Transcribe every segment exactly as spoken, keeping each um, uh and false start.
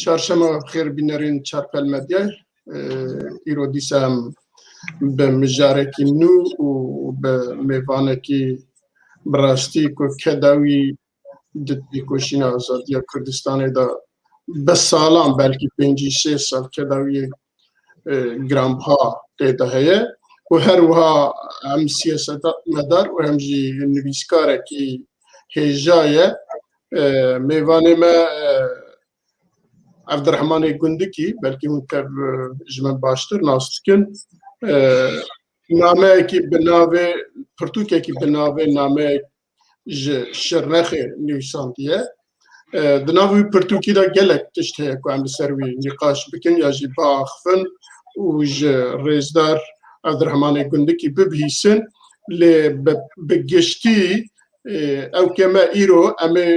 Çarşema xêr bînerên Çarpel Medyayê. Îro dîsa em bi mijarekî nû û bi mêvanekî bi rastî ku keda wî di têkoşîna azadiya Kurdistanê de bi salan, belkî pêncî sê sal keda wî yê, e, giranbiha tê de heye û her wiha hem siyasetmedar û hem jî nivîskarekî hêja ye. E, mêvanê me, e, Evdirehmanê Gundikî, belkî hûn tev, e, ji min baştir nas dikin. E, nameyekî bi navê, pirtûkekî bi navê nameyek ji Şirnexê nivîsandiye. E, di nav wî pirtûkî de gelek tişt heye ku em li ser wî nîqaş bikin ya jî biaxifin û ji rêzdar Evdirehmanê Gundikî bibihîsin. Lê bi, bi giştî, e, ew ke me îro em ê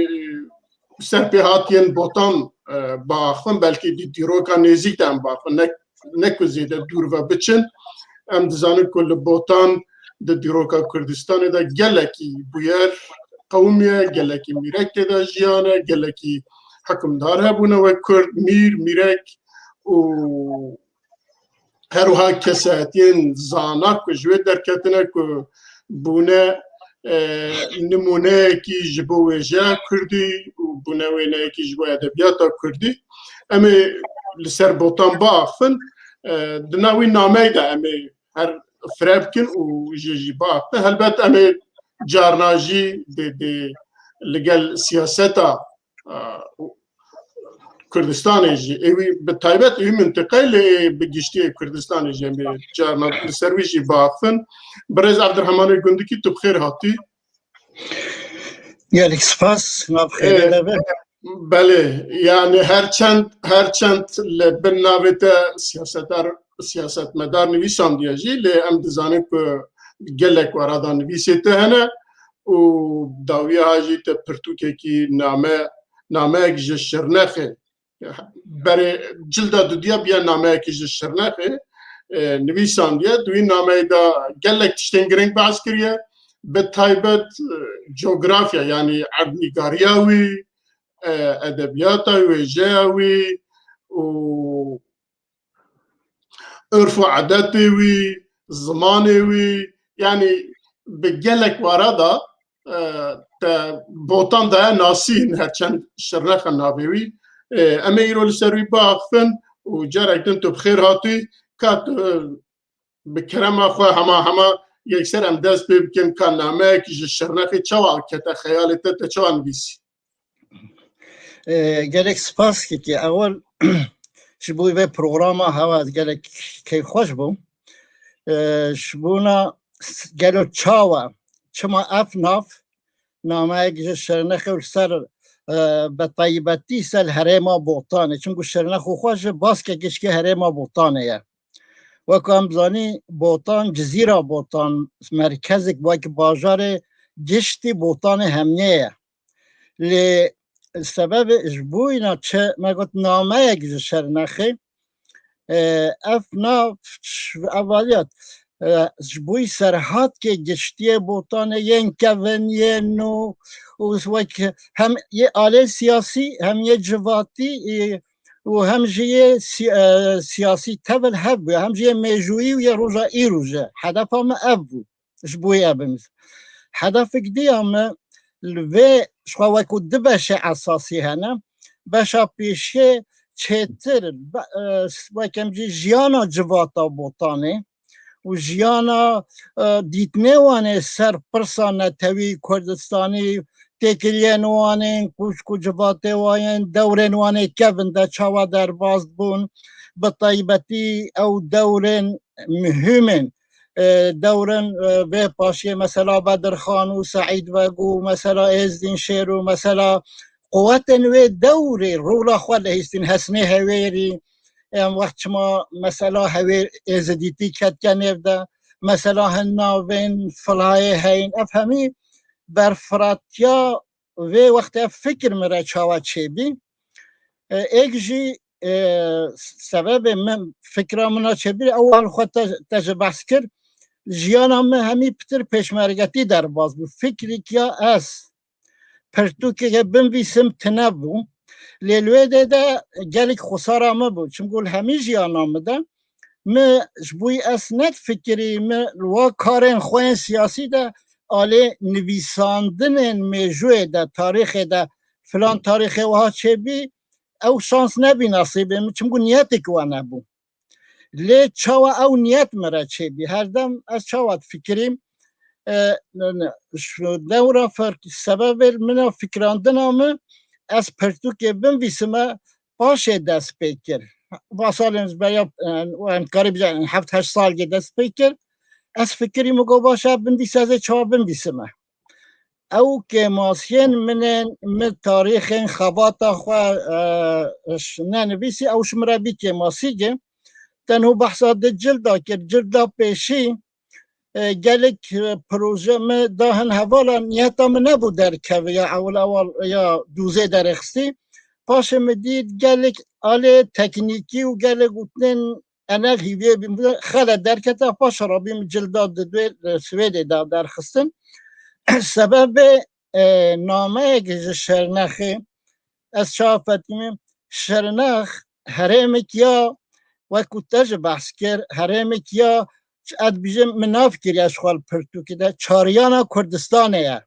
ser pê hatiyên botan, e, biaxifin, belkî di dîroka nêzîk de em biaxifin, ne, ne ku zêde dûr ve biçin. Em dizanin ku li botan di dîroka Kurdistanê de gelekî bûyer qewimiye, gelekî mîrek tê de jiyane, gelekî hikimdar hebûne wek Kurd, mîr, mîrek û her wiha kesayetiyên zana ku ji wê derketine ku bûne, e, nimûneyekî ji bo wêjeya kurdî û bûne wêneyekî ji bo edebiyata kurdî. Em ê li ser botan biaxifin, e, di nav wî nameyê de em ê her fireh bikin û jê jî biaxifin. Helbet em ê carna jî dê, dê li gel siyaseta, e, Kurdistanê jî, ê wî bi taybet ê wî mintiqeyê, lê bi giştî yê Kurdistanê jî em ê carna li ser wî jî biaxifin. Birêz Evdirehmanê Gundikî, tu bi xêr hatî. Gelek spas, nav xêrê Ee, de be. Belê, yani her çend, her çend li bin navê te siyasetdar, siyasetmedar nivîsandiye jî, lê em dizanin ku gelek werada nivîsê te hene û dawiya ha jî te pirtûkekî name, nameyek ji Şirnexê, berê cilda dudiya biya nameyekî ji Şirnexê, e, nivîsandiye. Di wî nameyê de gelek tiştên girîng behs kiriye. Bi taybet, e, cografya, yanî erdnîgariya wî, e, edebiyata wêjeya wî û urf û edetê wî, zimanê wî, yanî bi gelek wara de, e, te botan daye nasîn, her çend Şirnexe navê wî. E, em ê îro li ser wî biaxifin û carek din tu bi xêr hatî. Ka tu, e, bi kerema xwe hema hema yekser em dest pê bikin, ka nameyek ji Şirnexê çawa kete xeyalê te, te çawa nivîsî? E, gelek spas kekî. Ewil ji bo vê programa hewa gelek keyfxweş bû. E, ji bona s-, gelo çawa, çima ev nav, nameyek ji Şirnexê û li ser, e, bi taybetî ser herêma Botanê. Çimku Şirnex û xwe ji baskek gişkê herêma Botanê ye. Wek em zanî, Botan, Cizîra Botan, merkezek wek bajarê giştî Botanê hemiyê ye. Lê sebebê ji bo îna çi me got nameyek ji Şirnexê, e, ev nav ş-, evaliyat, e, ji bo Serhatkê giştiyê Botanê yên kevin, yên nû û wek hem yê alê siyasî hem yê civatî, e, û hem jî yê si-, e, siyasî tevil hev bûye, hem jî yê mêjûyî û yê roja îro jî hedefa me ev bû. Ji bo yê bimîz. Hedefik diya me li vê ji xwe wekû du beşê esasî hene. Beşa pêşiyê çêtir be-, e, wek em jî jiyana civata Botanê û jiyana, e, dîtinê wan ê ser pirsa netewî Kurdistanî, têkiliyên wan ên, kûçk û civatê wan ên, dewrên wan ê kevin de çawa derbas bûn, bi taybetî ew dewrên muhîm ên. E, dewrên, e, vê paşiyê mesela Bedirxan û Seîd Beg û mesela Êzdîn Şêr û mesela quwetên wê dewrê rola xwe lihîstîn, Hesnê Hewêrî, em wext çima mesela Hewêr Êzidîtî ketke nêv de, mesela hin navên filayê heyîn, ev hemî berfiratiya vê wextê fikir min re çawa çêbî. E, êk jî, e, sebebê min, fikra min a çêbî, ew hal xwe te, te ji behs kir, jiyana min hemî pitir pêşmergetî derbas bû. Fikrîk ya ez pirtûkeke binvîsim tine bû. Lê li wê dê de gelek xwesara min bû. Çimku li hemî jiyana min de min ji bo ez nedifikirî, min li wa karên xwe yên siyasî de alê nivîsandinên mêjûyê de, tarîxê de filan tarîxê wiha çêbî, ew şans nebî nesîbê min, çimku niyetek we nebû. Lê çawa ew niyet min re çêbî? Her dem ez çawa difikirîm, e, ne, ne, ji dewra ferq-, sebebê min a fikirandina min, ez pirtûkê binivîsime, paşê dest pê kir. Va salên ji beriya, e, em dikarî bêjin, heft heşt salgê dest pê kir. Ez fikirî min got, baş e, binivîse, ez ê çawa binivîsime? Ew kêmasiyên min ên, min tarîxên xebata xwe, e, ji nenivîsî, ew ji min re bî kêmasîgê. Tenho behsa di cilda kir, cilda pêşî, e, gelek, e, proje min da hin hevala, niyeta min nebû derkeve ya ewil ewal ya dûzê derêxistî. Paşê min dît gelek alê teknîkî û gelek gotinên enel hîviyê bî, xele derkete, paşa rabî min cilda di duyê, e, Swêdê de derxistin. Sebebê, e, nameyek ji Şirnexê, ez çawa fetimî, Şirnex herêmek ya, wekû te jî behs kir, herêmek ya, ez dibêjim, min nav kiriye ji xwe li pirtûkê de, çaryana Kurdistanê ye.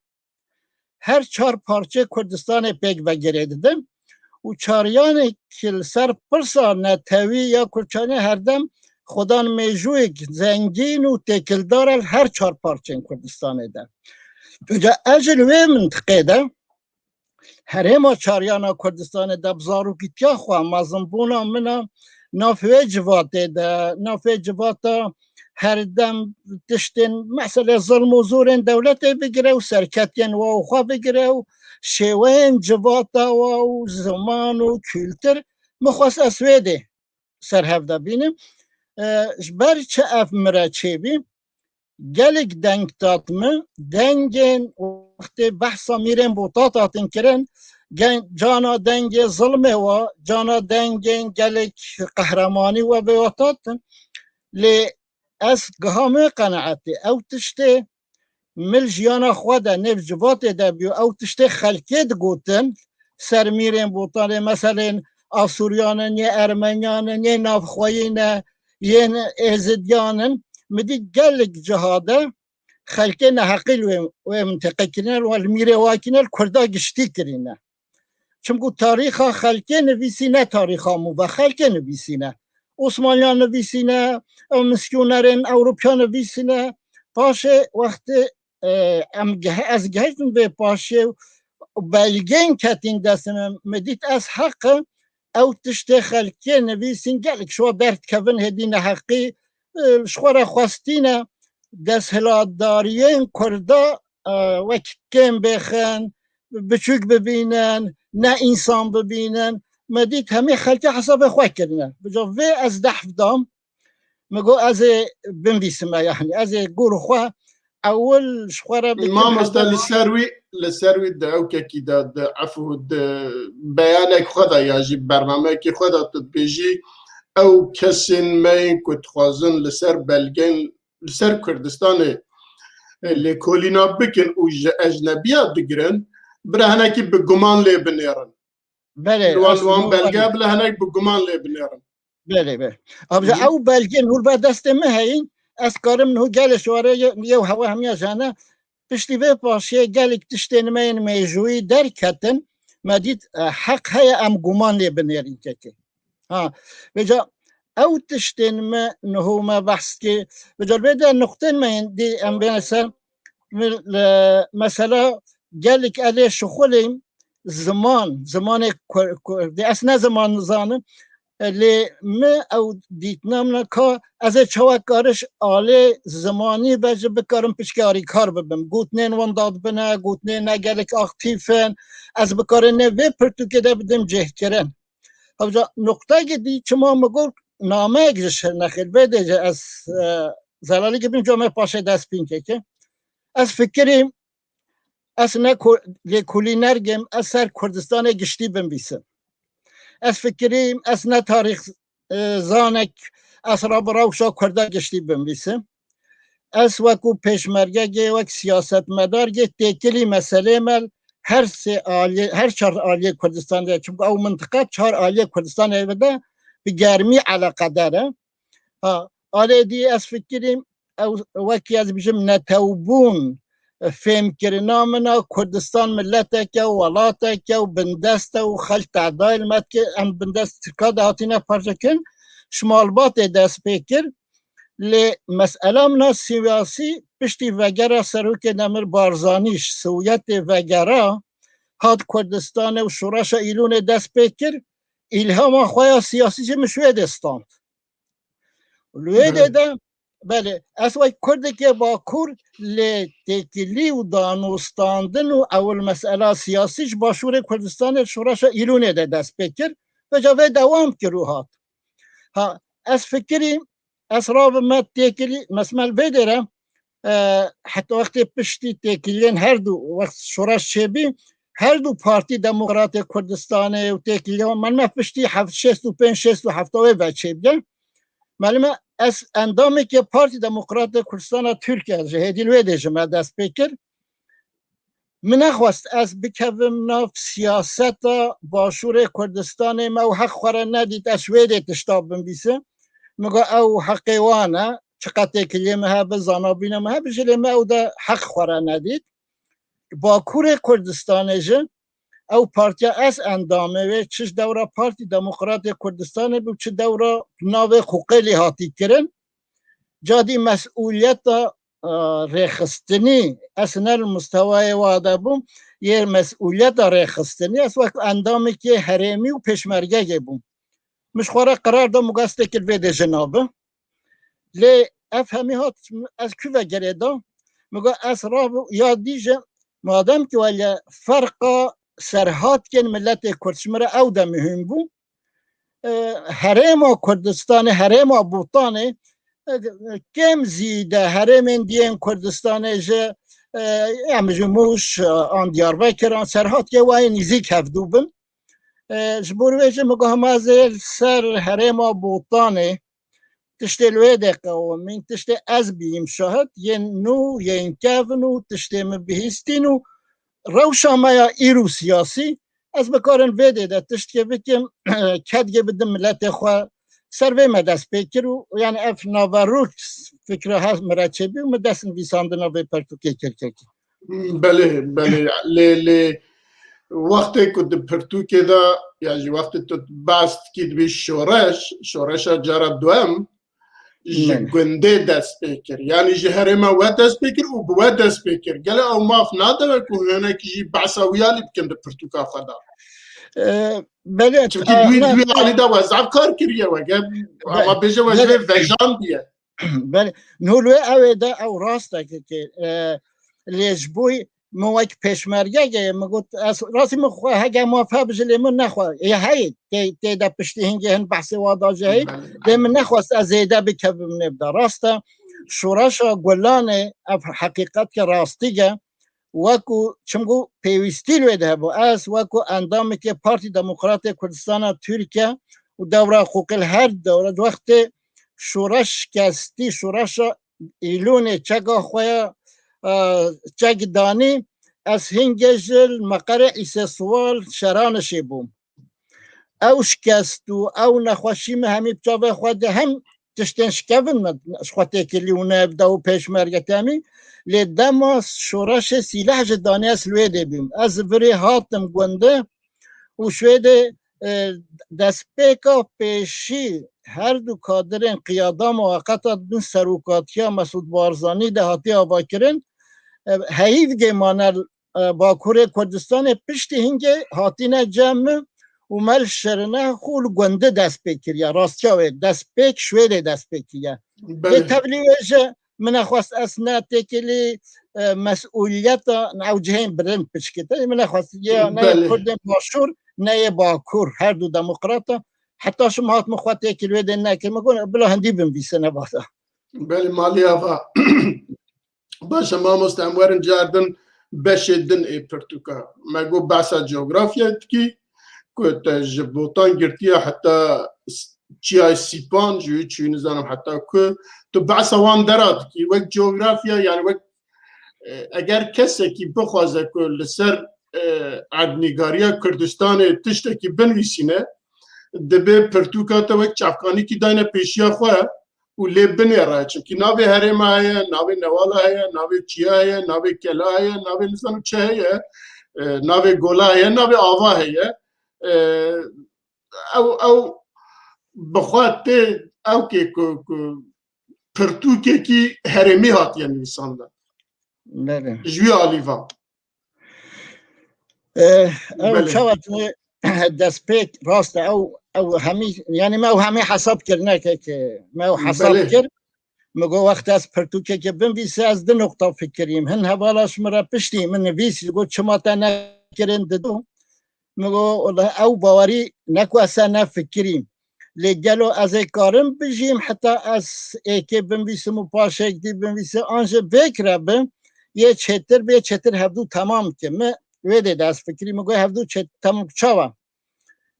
Her çar parçeyê Kurdistanê pêk ve girê didin û çaryanekî li ser pirsa netewî ya Kurdistanê her dem xwedan mêjûyek zengîn û têkildar e li her çar parçeyên Kurdistanê de. Înca ez jî li wê mintiqê de, herêma çaryana Kurdistanê de bi zarokîtiya xwe, mezinbûna min a, nav wê civatê de, nav wê civata her dem tiştên, meselê zilm û zorên dewletê bigire û serketiyên wa û xwe bigire û şêweyên civata wa û ziman û kultur, min xwest ez wê dê ser hev de bînim. E, ji ber çi ev min re çêbî? Gelek deng tat min, dengên wextê behsa mîrên Botat hatin kirin, gen-, cana dengê zilmê wa, cana dengên gelek qehremanî we vê hatin. Lê ez giha min qenaetê, ew tiştê min li jiyana xwe de nêv civatê de bû, ew tiştê xelkê digotin, ser mîrên Botanê, meselên Asûriyan in, yê Ermeniyan in, yê navxweyî ne, yên Êzidiyan in. Min dî gelek ciha de xelkê neheqî li wê, wê mintiqe kirine, li mîrê wa kirine, li Kurda giştî kirine. Çimku tarîxa xelkê nivîsîne, tarîxa mûve xelkê nivîsîne. Osmaniyan nivîsîne, ew misyonerên Ewropiya nivîsîne. Paşê wextê, e, em geh-, ez gehiştim vê paşê û belgên ketîn destê min, min dît ez heq im, ew tiştê xelkê nivîsîn gelek ji we derdikevin hêdî neheqî, e, ji xwe re xwestîne desthilatdariyên Kurda, e, wek kêm bêxin, biçûk bibînin, ne însan bibînin. Me dît hemî xelkê hesabê xwe kirine. Bi ca vê ez dehf dam, min got ez ê binivîsime, yanî ez ê gor xwe ewil ji xwe re bikim. Mamoste, li ser wî, li ser wî di ewkekî de, di efû, di beyanek xwe de ya jî bernameyekî xwe de tu dibêjî, ew kesên me yên ku dixwazin li ser belgên, li ser Kurdistanê, e, lêkolîna bikin û ji ecnebiya digirin, bira hinekî bi guman lê binêrin. Belê, li wan, li wan belge bila hinek bi guman lê binêrin. Belê, belê. Abica, ew belgên hûr ve destê min heyîn, ez karim niho gelê şwarê ye-, yew hewa hemiya jane. Piştî vê paşiyê gelek tiştên me yên mêjûyî derketin, me dît, e, heq heye em guman lê binêrin kekê. Ha, vêca ew tiştên me niho me behs kê, vêca vê de nuqtên me yên dî em bêne ser, min, e, mesela gelek ez ê şixulîm ziman, zimanê Kur-, Kurdî. Ez ne ziman nizanim, e, lê min ew dîtina min e ka ez ê çawa kariş alê zimanî ve jî bikarim piçkî arîkar bibim. Gotinên winda dibine, gotinên ne gelek aktîf in. Ez bikarim ne vê pirtûkê de bidim cêhkirin. Hewca nuqteyekê dî çima min got nameyek ji Şirnexê, vê dê jî ez, e, zelalîkê bin, coma paşê dest pînkekê. Ez fikirîm, ez ne ku-, lêkolînergêm, ez ser Kurdistanê giştî binivîsim. Ez fikirîm, ez ne tarîx, e, zanek, ez re bi rewşa Kurda giştî binivîsim. Ez wekû pêşmergegê, wek siyasetmedargê têkilî meselê me her sê aliyê, her çar aliyê Kurdistanê de, çimku ew mintiqa çar aliyê Kurdistanê de bi germî eleqedar e. Ha, alê dî ez fikirîm, ew wekî ez bijim netewbûn, e, fêmkirina min a Kurdistan mileteke û welateke û bindest e û xelk tedayê li me dike, em bindest Tirka de hatine parçekirin, ji malbatê dest pê kir. Lê mesela min a siyasî piştî vegera Serokê Demir Barzanî ji Sowiyetê vegera hat Kurdistanê û şoreşa Îlûnê dest pê kir, îlhama xwe ya siyasî jî min ji wê dê stand. Li wê dê de, belê, ez wek Kurdekê Bakur lê têkilî û danûstandin û ewil mesela siyasî ji Başûrê Kurdistanê şoreşa Îlûnê de dest pê kir. Veca vê dewam kir û hat. Ha, ez fikirî, ez rabime têkilî, mesmel vê dê re, e, heta wextê piştî têkiliyên her du wext şoreş çêbî, her du Partî Demokratê Kurdistanê û têkiliya me me piştî heft, şêst û pênc, şêst û heft wê ve çêbûye. Melime ez endamekê Partî Demokratê Kurdistana Tirkiye ji hêdî li wê dê ji me dest pê kir. Min nexwest ez bikevim nav siyaseta Başûrê Kurdistanê, me ew heq xwe re nedît ez ji wê dê tişta binivîsim. Min got ew heqê wan e, çiqas têkiliyê me hebe, zanabîna me hebe, ji lê me ew de heq xwe re nedît. Bakurê Kurdistanê jî ew partiya ez endamê wê, çi ji dewra Partî Demokratê Kurdistanê bû, çi dewra navê Xuqêlî hatî kirin. Cadî mesûliyeta, e, rêxistinî, ez ne li mustewayê wa de bûm, yê mesûliyeta rêxistinî, ez wek endamekê herêmî û pêşmergeyê bûm. Min ji xwe re qerar da, min got ez têkil vê dê jî nabim. Lê ev hemî hat, ez kû vegerê da, min got ez rabû ya dî jî, madem ki wele ferqa serhatkên miletê Kurd ji min re ew de muhîm bû. E, herêma Kurdistanê, herêma Botanê, e, kêm zîde herêmên diyên Kurdistanê ji, e, em ji Mûş, e, an Diyarbekir, an Serhatiyê wayê nîzîk hevdû bin. E, ji bo wê jî min got hema ez ê li ser herêma Botanê tiştê li wê dê qewimîn, tiştê ez bîyim şahid, yên nû, yên kevn û tiştê min bihîstîn û rewşa me ya îro siyasî, ez bikarim vê dê de tiştkê bikim, kedgê bidim miletê xwe, ser vê me dest pê kir û, yani, ev naverok fikra her min re çêbî û min dest nivîsandina vê pertûkê kir kekî. Belê, belê. Lê, lê wextê ku di pirtûkê de, ya jî wextê tu behs dikî, dibî şoreş, şoreşa cara duem ji Belê. gundê dest pê kir. Yanî ji herêma we dest pê kir û bi we dest pê kir. Gele ew maf nade we ku hinekî jî behsa wî alî bikin di pirtûka xwe de? E, belê, Çimkî e, duî, ne- duî alî de we zaf kar kiriye we. Ge-, Belê. ama bêje we ji Belê. vê vejandiye. Belê, nû li wê ew ê de ew rast e ki, ki, e, lê ji bo min wek pêşmergeyê min got, ez rastî min xwe hege maf hebijî lê min nexwe. Ê heyê, tê, tê de piştî hingê hin behsê wa da jî heyî. Belê, Lê belê. min nexwest ez zêde bikevim nêv de. Rast e, şoreşa Gulanê ev heqîqet ke rastî ge. Wekû, çimkû pêwîstî li wê de hebû. Ez wekû endamekê Partî Demokratê Kurdistana Tirkiye û dewra Xuqil her dewra di wextê şoreş şikestî, şoreşa Îlûnê çeka xwe ya, e, çek danî, ez hingê ji li meqerê Îsê Siwal Şeranişê bûm. Ew şikest û ew nexweşî min hemî bi çavê xwe de hem tiştên şikevin min ji xwe têkilî û nêv de û pêşmerge temî, lê dema şoreşê sîleh ji danê ez li wê dê bîm. Ez virê hatim gundê û ji wê dê, e, destpêka pêşî her du kadirên qiyada muweqeta di bin serokatiya Mesûd Barzanî de hatiye avakirin. E, heyîv gê mane e, Bakurê Kurdistanê piştî hingê hatine cem min û me li şerine xwe li gundî dest pê kiriye. Rastiya wê destpêk ji wê dê dest pê kiriye. Lê Belê. tevlî wê jî min nexwest ez ne têkilî, e, mesûliyeta ew cihên bilind pişkite. Min nexwest ya ne yê Belê. Kurdên Başûr ne yê Bakur, her du demokrata. Heta şim hat min xwe têkil wê dê nekir. Min got bila hindî binivîse ne vada. Belê, malî ava. Baş e mamoste, em werin car din beşê din ê pirtûka. Me got behsa coğrafya dikî, ku te ji Botan girtiye heta s-, Çiyayê Sîpan, ji wî çûyî nizanim heta ku. Tu behsa wan dera dikî. Wek coğrafya, yani wek, e, eger kesekî bixwaze ku li ser e, erdnîgariya Kurdistanê tiştekî binivîsîne, dibe pirtûka te wek çavkanîkî dayne pêşiya xwe û lê binêre. Çimkî navê herêma heye, navê newala heye, navê çiya heye, navê kela heye, navê nizanim çi heye, e, navê gola heye, navê ava heye. E, ew, ew bi xwe tê ewkê ku, ku pirtûkekî herêmî hatiye nivîsandin. Belê. Ji wî alî va. Eh, ew Belê. Çawa tu destpêk rast e, ew, ew hemî, yani me ew hemî hesab kir, neke ki me ew hesab Belê. Kir. Min got, wext ez pirtûkekê binvîsî, ez di nuqta fikirîm. Hin hevala ji min re piştî min nivîs, ji got, çima te nekirin didu? Min got, wela ew bawerî ne ku ez ne fikirîm. Lê gelo ez ê karim bijîm heta ez êkê binvîsim û paşek dî binvîsim, an ji vêk re bi, yê çêtir bê, çêtir hevdû temam kim. Min wê dê de ez fikirîm, min got, hevdû çê-, temam çawa?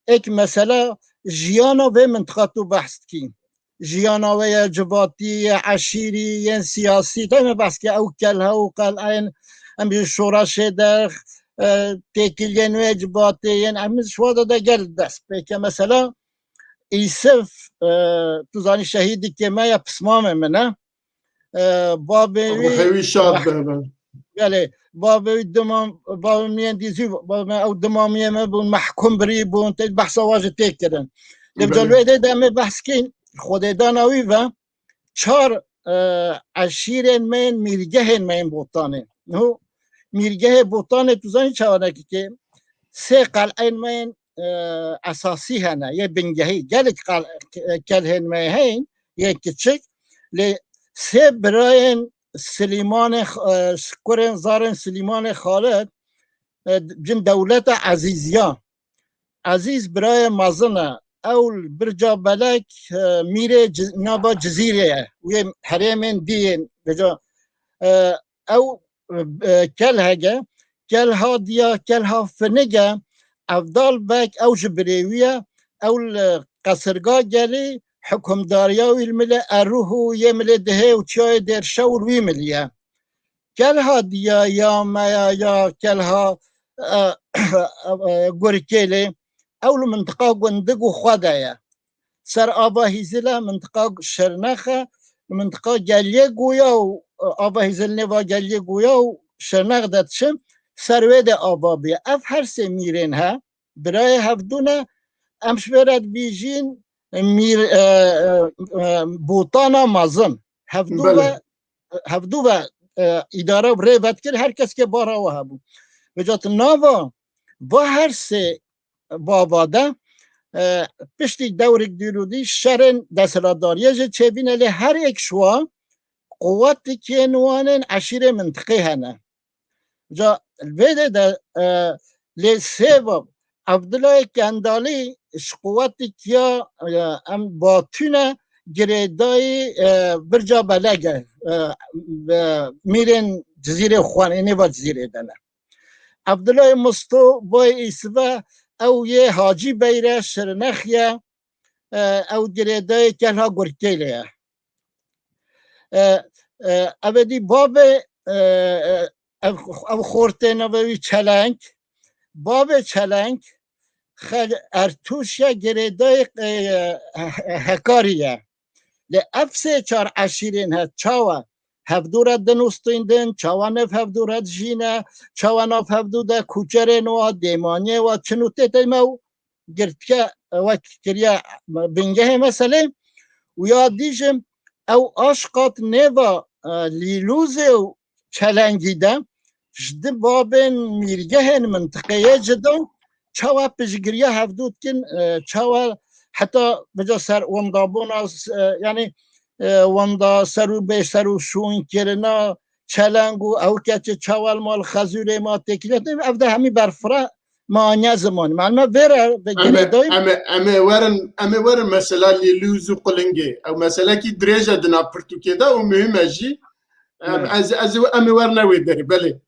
Êk mesela jiyana vê mintiqa tu behs dikî. Jiyana wê ye civatî, ye eşîrî, yên siyasî. Dayme behs ke ew kelha û qel'eyên em ji şoreşê de, e, têkiliyên wê civatê yên em ji wada de gel dest pê ke. Mesela Îsif, e, tu zanî şehîdikê me ye, pismamê min e. E, babê wî Ruhê wî şad be, be. Belê, babê wî dima, babê min yên dî zû, babê min ew dima min yên me bûn, mehkum birî bûn, te behsa wa jî tê kirin. Lê Belê. Vêca wê dê de em ê behs kîn, xwedêdana wî ve çar, e, eşîrên me yên mîrgehên me yên Botanê. Niho mîrgehê Botanê tu zanî çawa ne ki, sê qel'eyên me yên, e, esasî hene, yê bingehî. Gelek qel-, kelhên me heyîn, yê kiçik. Lê sê birayên Silîmanê, e, kurên zarên Silîmanê Xalid, e, cin dewleta Ezîziya. Ezîz birayê mezin e. Ew li Birca Belek, e, mîrê Ci-, nava Cizîrê ye. Wê herêmên dî yên. Vêca, e, ew, e, kelhege, kelha diya, kelha finige, Evdal Bek, ew ji birê wî ye. Ew li Qesirga Gelî, hikimdariya wî li milê Erûh û yê milê Dihê û Çiyayê Dêrşew li wî milî ye. Kelha diya ya me ya, ya kelha, e, e, Gurkêlê, ew li mintiqa Gundig û xwe de ye. Ser ava Hîzil e, mintiqa Şirnex e, li mintiqa Geliyê Goya û, e, ava Hîzil nêva Geliyê Goya û Şirnex de diçin, ser wê de ava bûye. Ev her sê mîrên he, birayê hevdû ne, em ji vê re dibîjîn mîr, e, e, e, botana mezin. Hevdû Belê. Ve, hevdû ve, e, îdare û rê vedikir, her kes ke bara we hebû. Vêca tu nava va her sê bava de, e, piştî dewrek dûr û dî şerên desthilatdariyê jî çêbîne, lê her êk ji wa quwetikên wan ên eşîrê mintiqê hene. Ca vê de de, e, lê sê va Evdilayê Kendalî ji quwetikiya, e, em batûne girêdayî, e, Birca Belege, e, e, mîrên Cizîrê Xwanê, nêva Cizîrê de ne. Evdilayê Misto boy îsive ew yê Hacî Beyre Şirnex ye, e, ew girêdayê kelha Gurkêlê ye. E, e, ev dî bavê, e, e, ev, ev xortê navê wî Çeleng. Bavê Çeleng, Xel-, Ertûş ye girêdayê, e, he-, he-, Hekarî ye. Lê ev sê çar eşîrên he çawa hevdû re dinûstîndin, çawa nav hevdû re dijîne, çawa nav hevdû de kuçerên wa, dêmaniyê wa, çin û tê teyme û girtike wek kiriye bingehê meselê. Û ya dî jî ew aşqat nêva, e, Lîlûzê û Çelengî de ji di babên mîrgehên mintiqeyê cida çawa piştgiriya hevdû dikin, e, çawa heta vêca ser wendabûna, e, yanî, e, wenda ser û bê ser û şûn kirina Çeleng û ew keçi çawa li mal Xezûrê ma têkilî, ev de hemî berfireh me aniye zimanî. Me, me vê re ve Em ê, girêdayî. Em ê, em ê werin, em ê werin mesela Lîlûz û Qulingê. Ew meselekî dirêj e di nav pirtûkê de û muhîm e jî. Em, Evet. ez, ez, em ê werine wê derê, belê.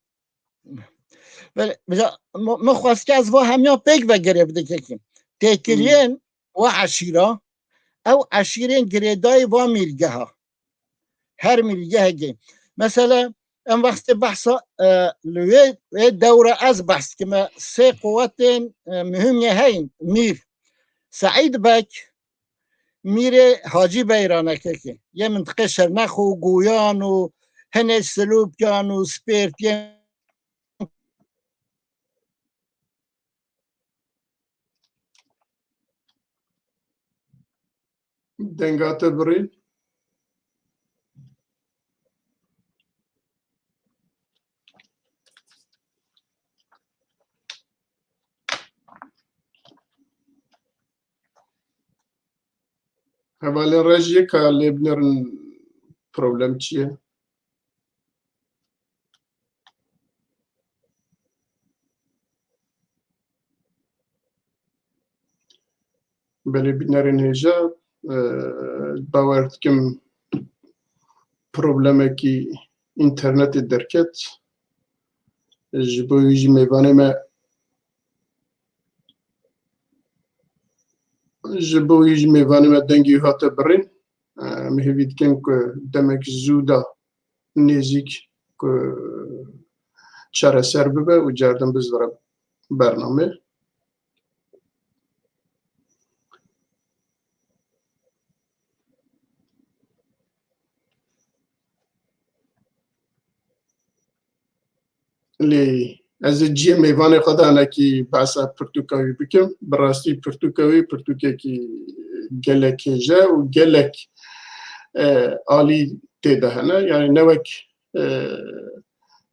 Belê, mesela, mi, mi xwest ke ez va hemiya pêk ve girêv dikekîm. Têkiliyên Hmm. wa eşîra, ew eşîrên girêdayî va mîrgeha. Her mîrgehekê. Mesela, Em wextê behsa, e, li wê, wê dewre ez behs dikime, sê quwetên, e, muhîm yê heyin. Mîr Seîd Beg, Mîrê Hacî Beyranekekê, yê mintiqê Şernex û Guyan û hinê Silûpyan û Spêrt yên Denga te birî. Hevalên rejiyê ka lê binêrin, problem çi ye? Belê bînerên hêja, e, bawer dikim problemekî înternetê derket. Ji bo wî jî mêvanê me, ji bo wî jî mêvanê me dengê wî hate birîn. Em hêvî dikin ku demek zû de nêzîk ku çareser bibe û cardin bizivire bernamê. Lê ez ê cihê mêvanê xwe de hinekî behsa pirtûka wî bikim. Bi rastî pirtûka wî pirtûkekî gelek hêje û gelek, e, alî tê de hene. Yani ne wek, e,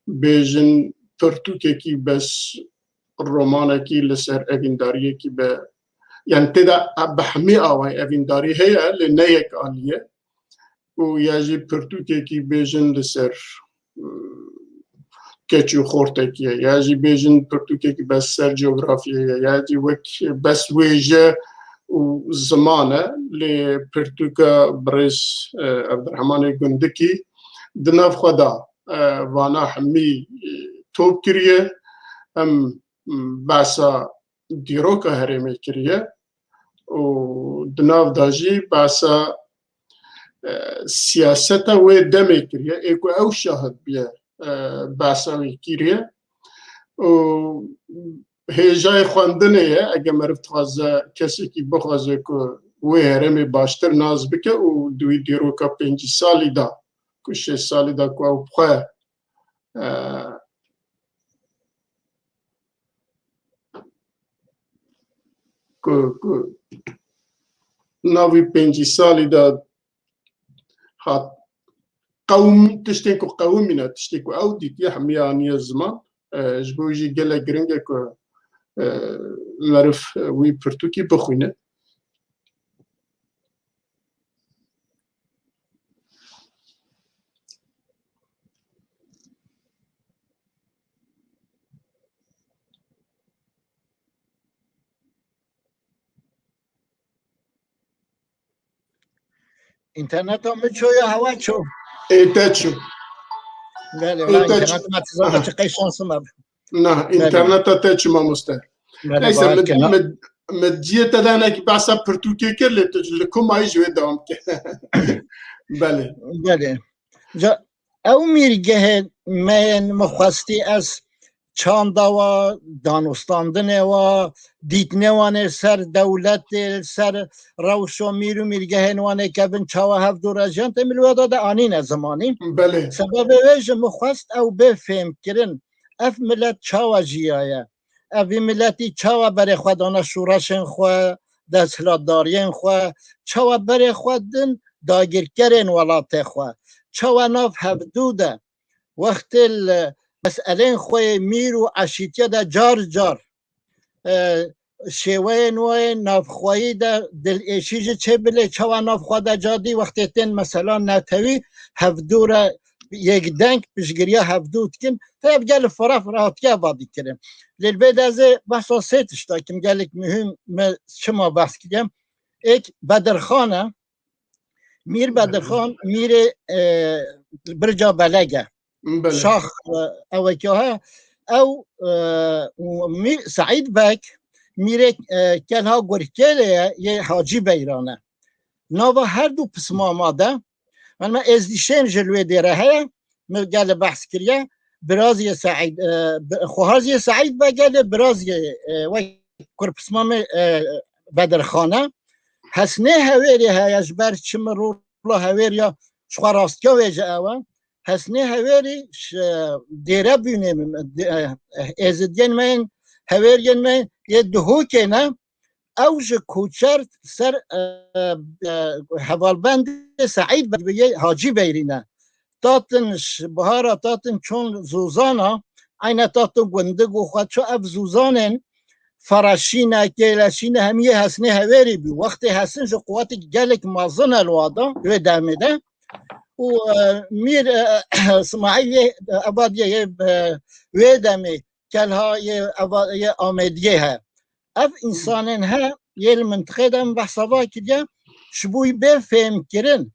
bêjin pirtûkekî bes romanekî li ser evîndariyekî be, yani tê de bi hemî awayî evîndarî heye, lê ne yek alî ye. Û ya jî pirtûkekî bêjin li ser, e, keç û xortekî ye, ya jî bêjin pirtûkekî bes ser cografyê ye, ya jî wek bes wêje û ziman e, lê pirtûka birêz, e, Evdirhemanê Gundikî di nav xwe de, e, vana hemî, e, top kiriye. Em, m, behsa dîroka herêmê kiriye û di nav de jî behsa, e, siyaseta wê demê kiriye, ê ku ew şahid bûye, e, behsa wî kiriye. Û hêjayê xwendinê ye, eger meriv dixwaze, kesekî bixwaze ku wê herêmê baştir nas bike û di wî dîroka pêncî salî de, ku şêst salî de ku ew bi xwe, e, ku, ku nav wî pêncî salî de hat qewim-, tiştên ku qewimîne, tiştê ku ew dîtiye hemiya aniye ziman. E, ji bo wî jî gelek giring e ku, e, meriv, e, wî pirtûkî bixwîne. Înterneta min çû ya hewa çû? Ê te çû. Belê, ê te çû. Înterneta me tizana çi qey şansım e. Na, înterneta te çi mamoste? Neyse, min, min, min ciyê te de hinekî behsa pirtûkê kir, lê tu li ku mayî ji wê dewam ke. Belê. Belê. Ca, ew mîrgehên me yên min xwestî ez çanda wa, danûstandinê wa, dîtinê wan ê ser dewletê, ser rewşa mîr û mîrgehên wan ê kevin çawa hevdû re jiyan, tê min li wê de, de anîne zimanî. Belê. Sebebê wê ji min xwest ew bê fêhmkirin. Ev milet çawa jiyaye? Ev vî miletî çawa berê xwe dane şûreşên xwe, desthilatdariyên xwe, çawa berê xwe din dagirkerên welatê xwe, çawa nav hevdû de wextê li meselên xwe yê mîr û eşîtiye de car car, e, şêweyên wê navxweyî de dilêşî jî çêbile, çawa nav xwe de cadî wextê tên mesela netewî hevdû re yek deng piştgiriya hevdû dikin. Te ev gel fira fira hatiye vadî kirin. Lê li vê de ez ê behsa sê tişta kim gelek muhîm me çima behs kiriye. Êk Bedirxan e. Mîr Bedirxan, mîrê, e, Birca Beleg e. Belê. Şax, e, ew wekî he. Ew, e, û Mîr Seîd Beg, mîrê, e, Kelha Gurkêlê ye, yê Hacî Beyran e. Nava her du pismama de, yani me Êzdîşên ji li wê dêre heye, min gelê behs kiriye. Biraziyê Seîd, e, bi-, xwehaziyê Seîd be gelê biraziyê, e, wek kurpismamê, e, Bedirxan e. Hesnê Hewêrî heye, ji ber çi min rola Hewêriya ji xwe rastkiya wê ji ew e. Hesnê Hewêrî ji dêre bûnê min, e, êzidiyên me yên Hewêriyên me yê Duhokê ne. Ew ji koçer ser, e, e, hevalbendê Seîd Beg yê Hacî Beyrî ne. Tatin ji bihara tatin çon zûzana, eyne tatin gundik û xwe ço ev zûzanên Faraşîne, Kêleşîne hemî yê Hesnê Hewêrî bû. Wextê Hesin ji quwetek gelek mezin e li wada, wê demê de. Û, e, Mîr, e, Simaîl yê, e, Ebadiyê yê, e, wê demê, Kelha yê, Eva-, yê Amêdiyê he. Ev însanên he yê li mintiqê de min behsa va kiriye, ji bo bê fêhmkirin,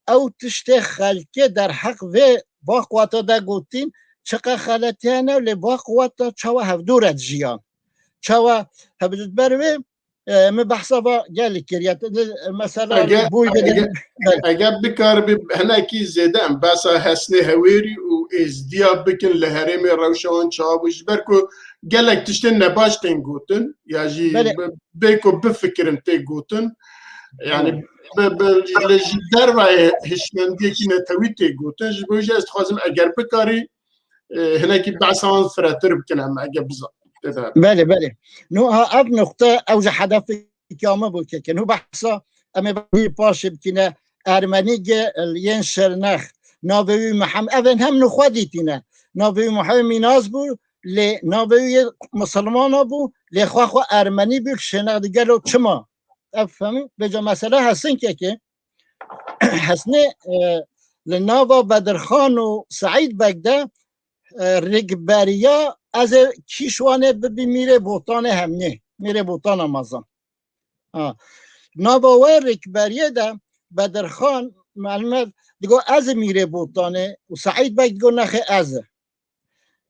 ew tiştê xelkê derheq vê va quweta de gotîn, çiqe xeletî hene û lê va quweta çawa hevdû re dijiyan. Çawa, hebijî ber wê, e, min behsa va gelek kiriye. Li, mesela, Ege, bûy bidin. Ege, Belê. Eger bikaribî hinekî zêde em behsa Hesnê Hewêrî û Êzdiya bikin li herêmê rewşa wan çawa bû, ji ber ku gelek tiştên nebaş tên gotin, ya jî Belê. bi-, bê ku bifikirin tê gotin. Yani Belê. bi, bi, li ji dervayê hişmendiyekî netewî tê gotin. Ji bo jî ez dixwazim eger bikarî, e, hinekî behsa wan firetir bikin em, eger biza-, tê de. Belê, belê. No, ha, ev nuqte, ew ji hedefekî me bû keke. No, behsa em ê bî paşê bikine, Ermenî ge, yên Şirnex, navê wî Mihem-, ev ên hem nixwe dîtîne. Navê wî Mihem Mînaz bû, lê navê wî yê misilmana bû, lê xwe xwe Ermenî bû, Şirnex di gelo çima? Ev fehmî? Vêca mesela Hesin keke. Hesnê, e, li nava Bedirxan û Seîd Beg de, e, rêkberiya ez ê kî ji wan ê bibî mîrê Botanê hemnê, mîrê Botana mezin. Ha. Nava wê rêkberiyê de Bedirxan, melûm e, digo ez ê mîrê Botanê û Seîd Beg digo nexê ez ê.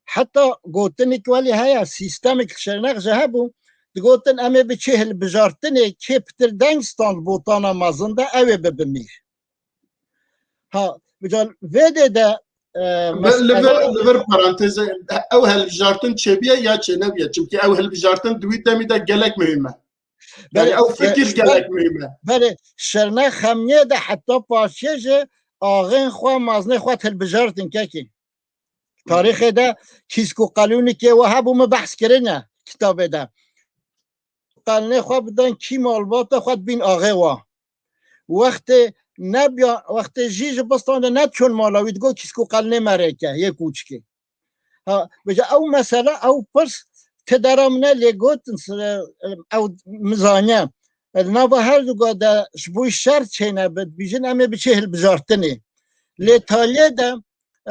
Heta gotinek welî heye, sîstemek li Şirnex jî hebû, digotin em ê bi çi hilbijartinê kê pitir deng stand Botana mezin de ew ê bibe mîr. Ha, vêca vê dê de, e, Be-, li vir, mesela li vir paranteze, ew hilbijartin çêbiye ya çênebiye? Çimkî ew hilbijartin di wî demî de gelek muhîm e. Yani Belê, ew fikir e, gelek muhîm e. Belê, Şirnex hemnê de heta paşê jî axên xwe, mazinê xwe hilbijartin kekê. Tarîxê de kîsk û qelûnikê we hebû, min behs kirine kitabê de. Qelnê xwe bidan kî malbata xwe dibîn axê wa. Wextê nebiya, wextê jî ji bistan de nediçûn mala wî, digo kîsk û qelnê me rêke, yê kûçikê. Ha, vêca ew mesele, ew pirs ti dera min e lê gotin, s-, ew min zaniye. Li nava her du ga de ji bo şer çêne bi, dibêjin em ê biçê hilbijartinê. Lê taliyê de,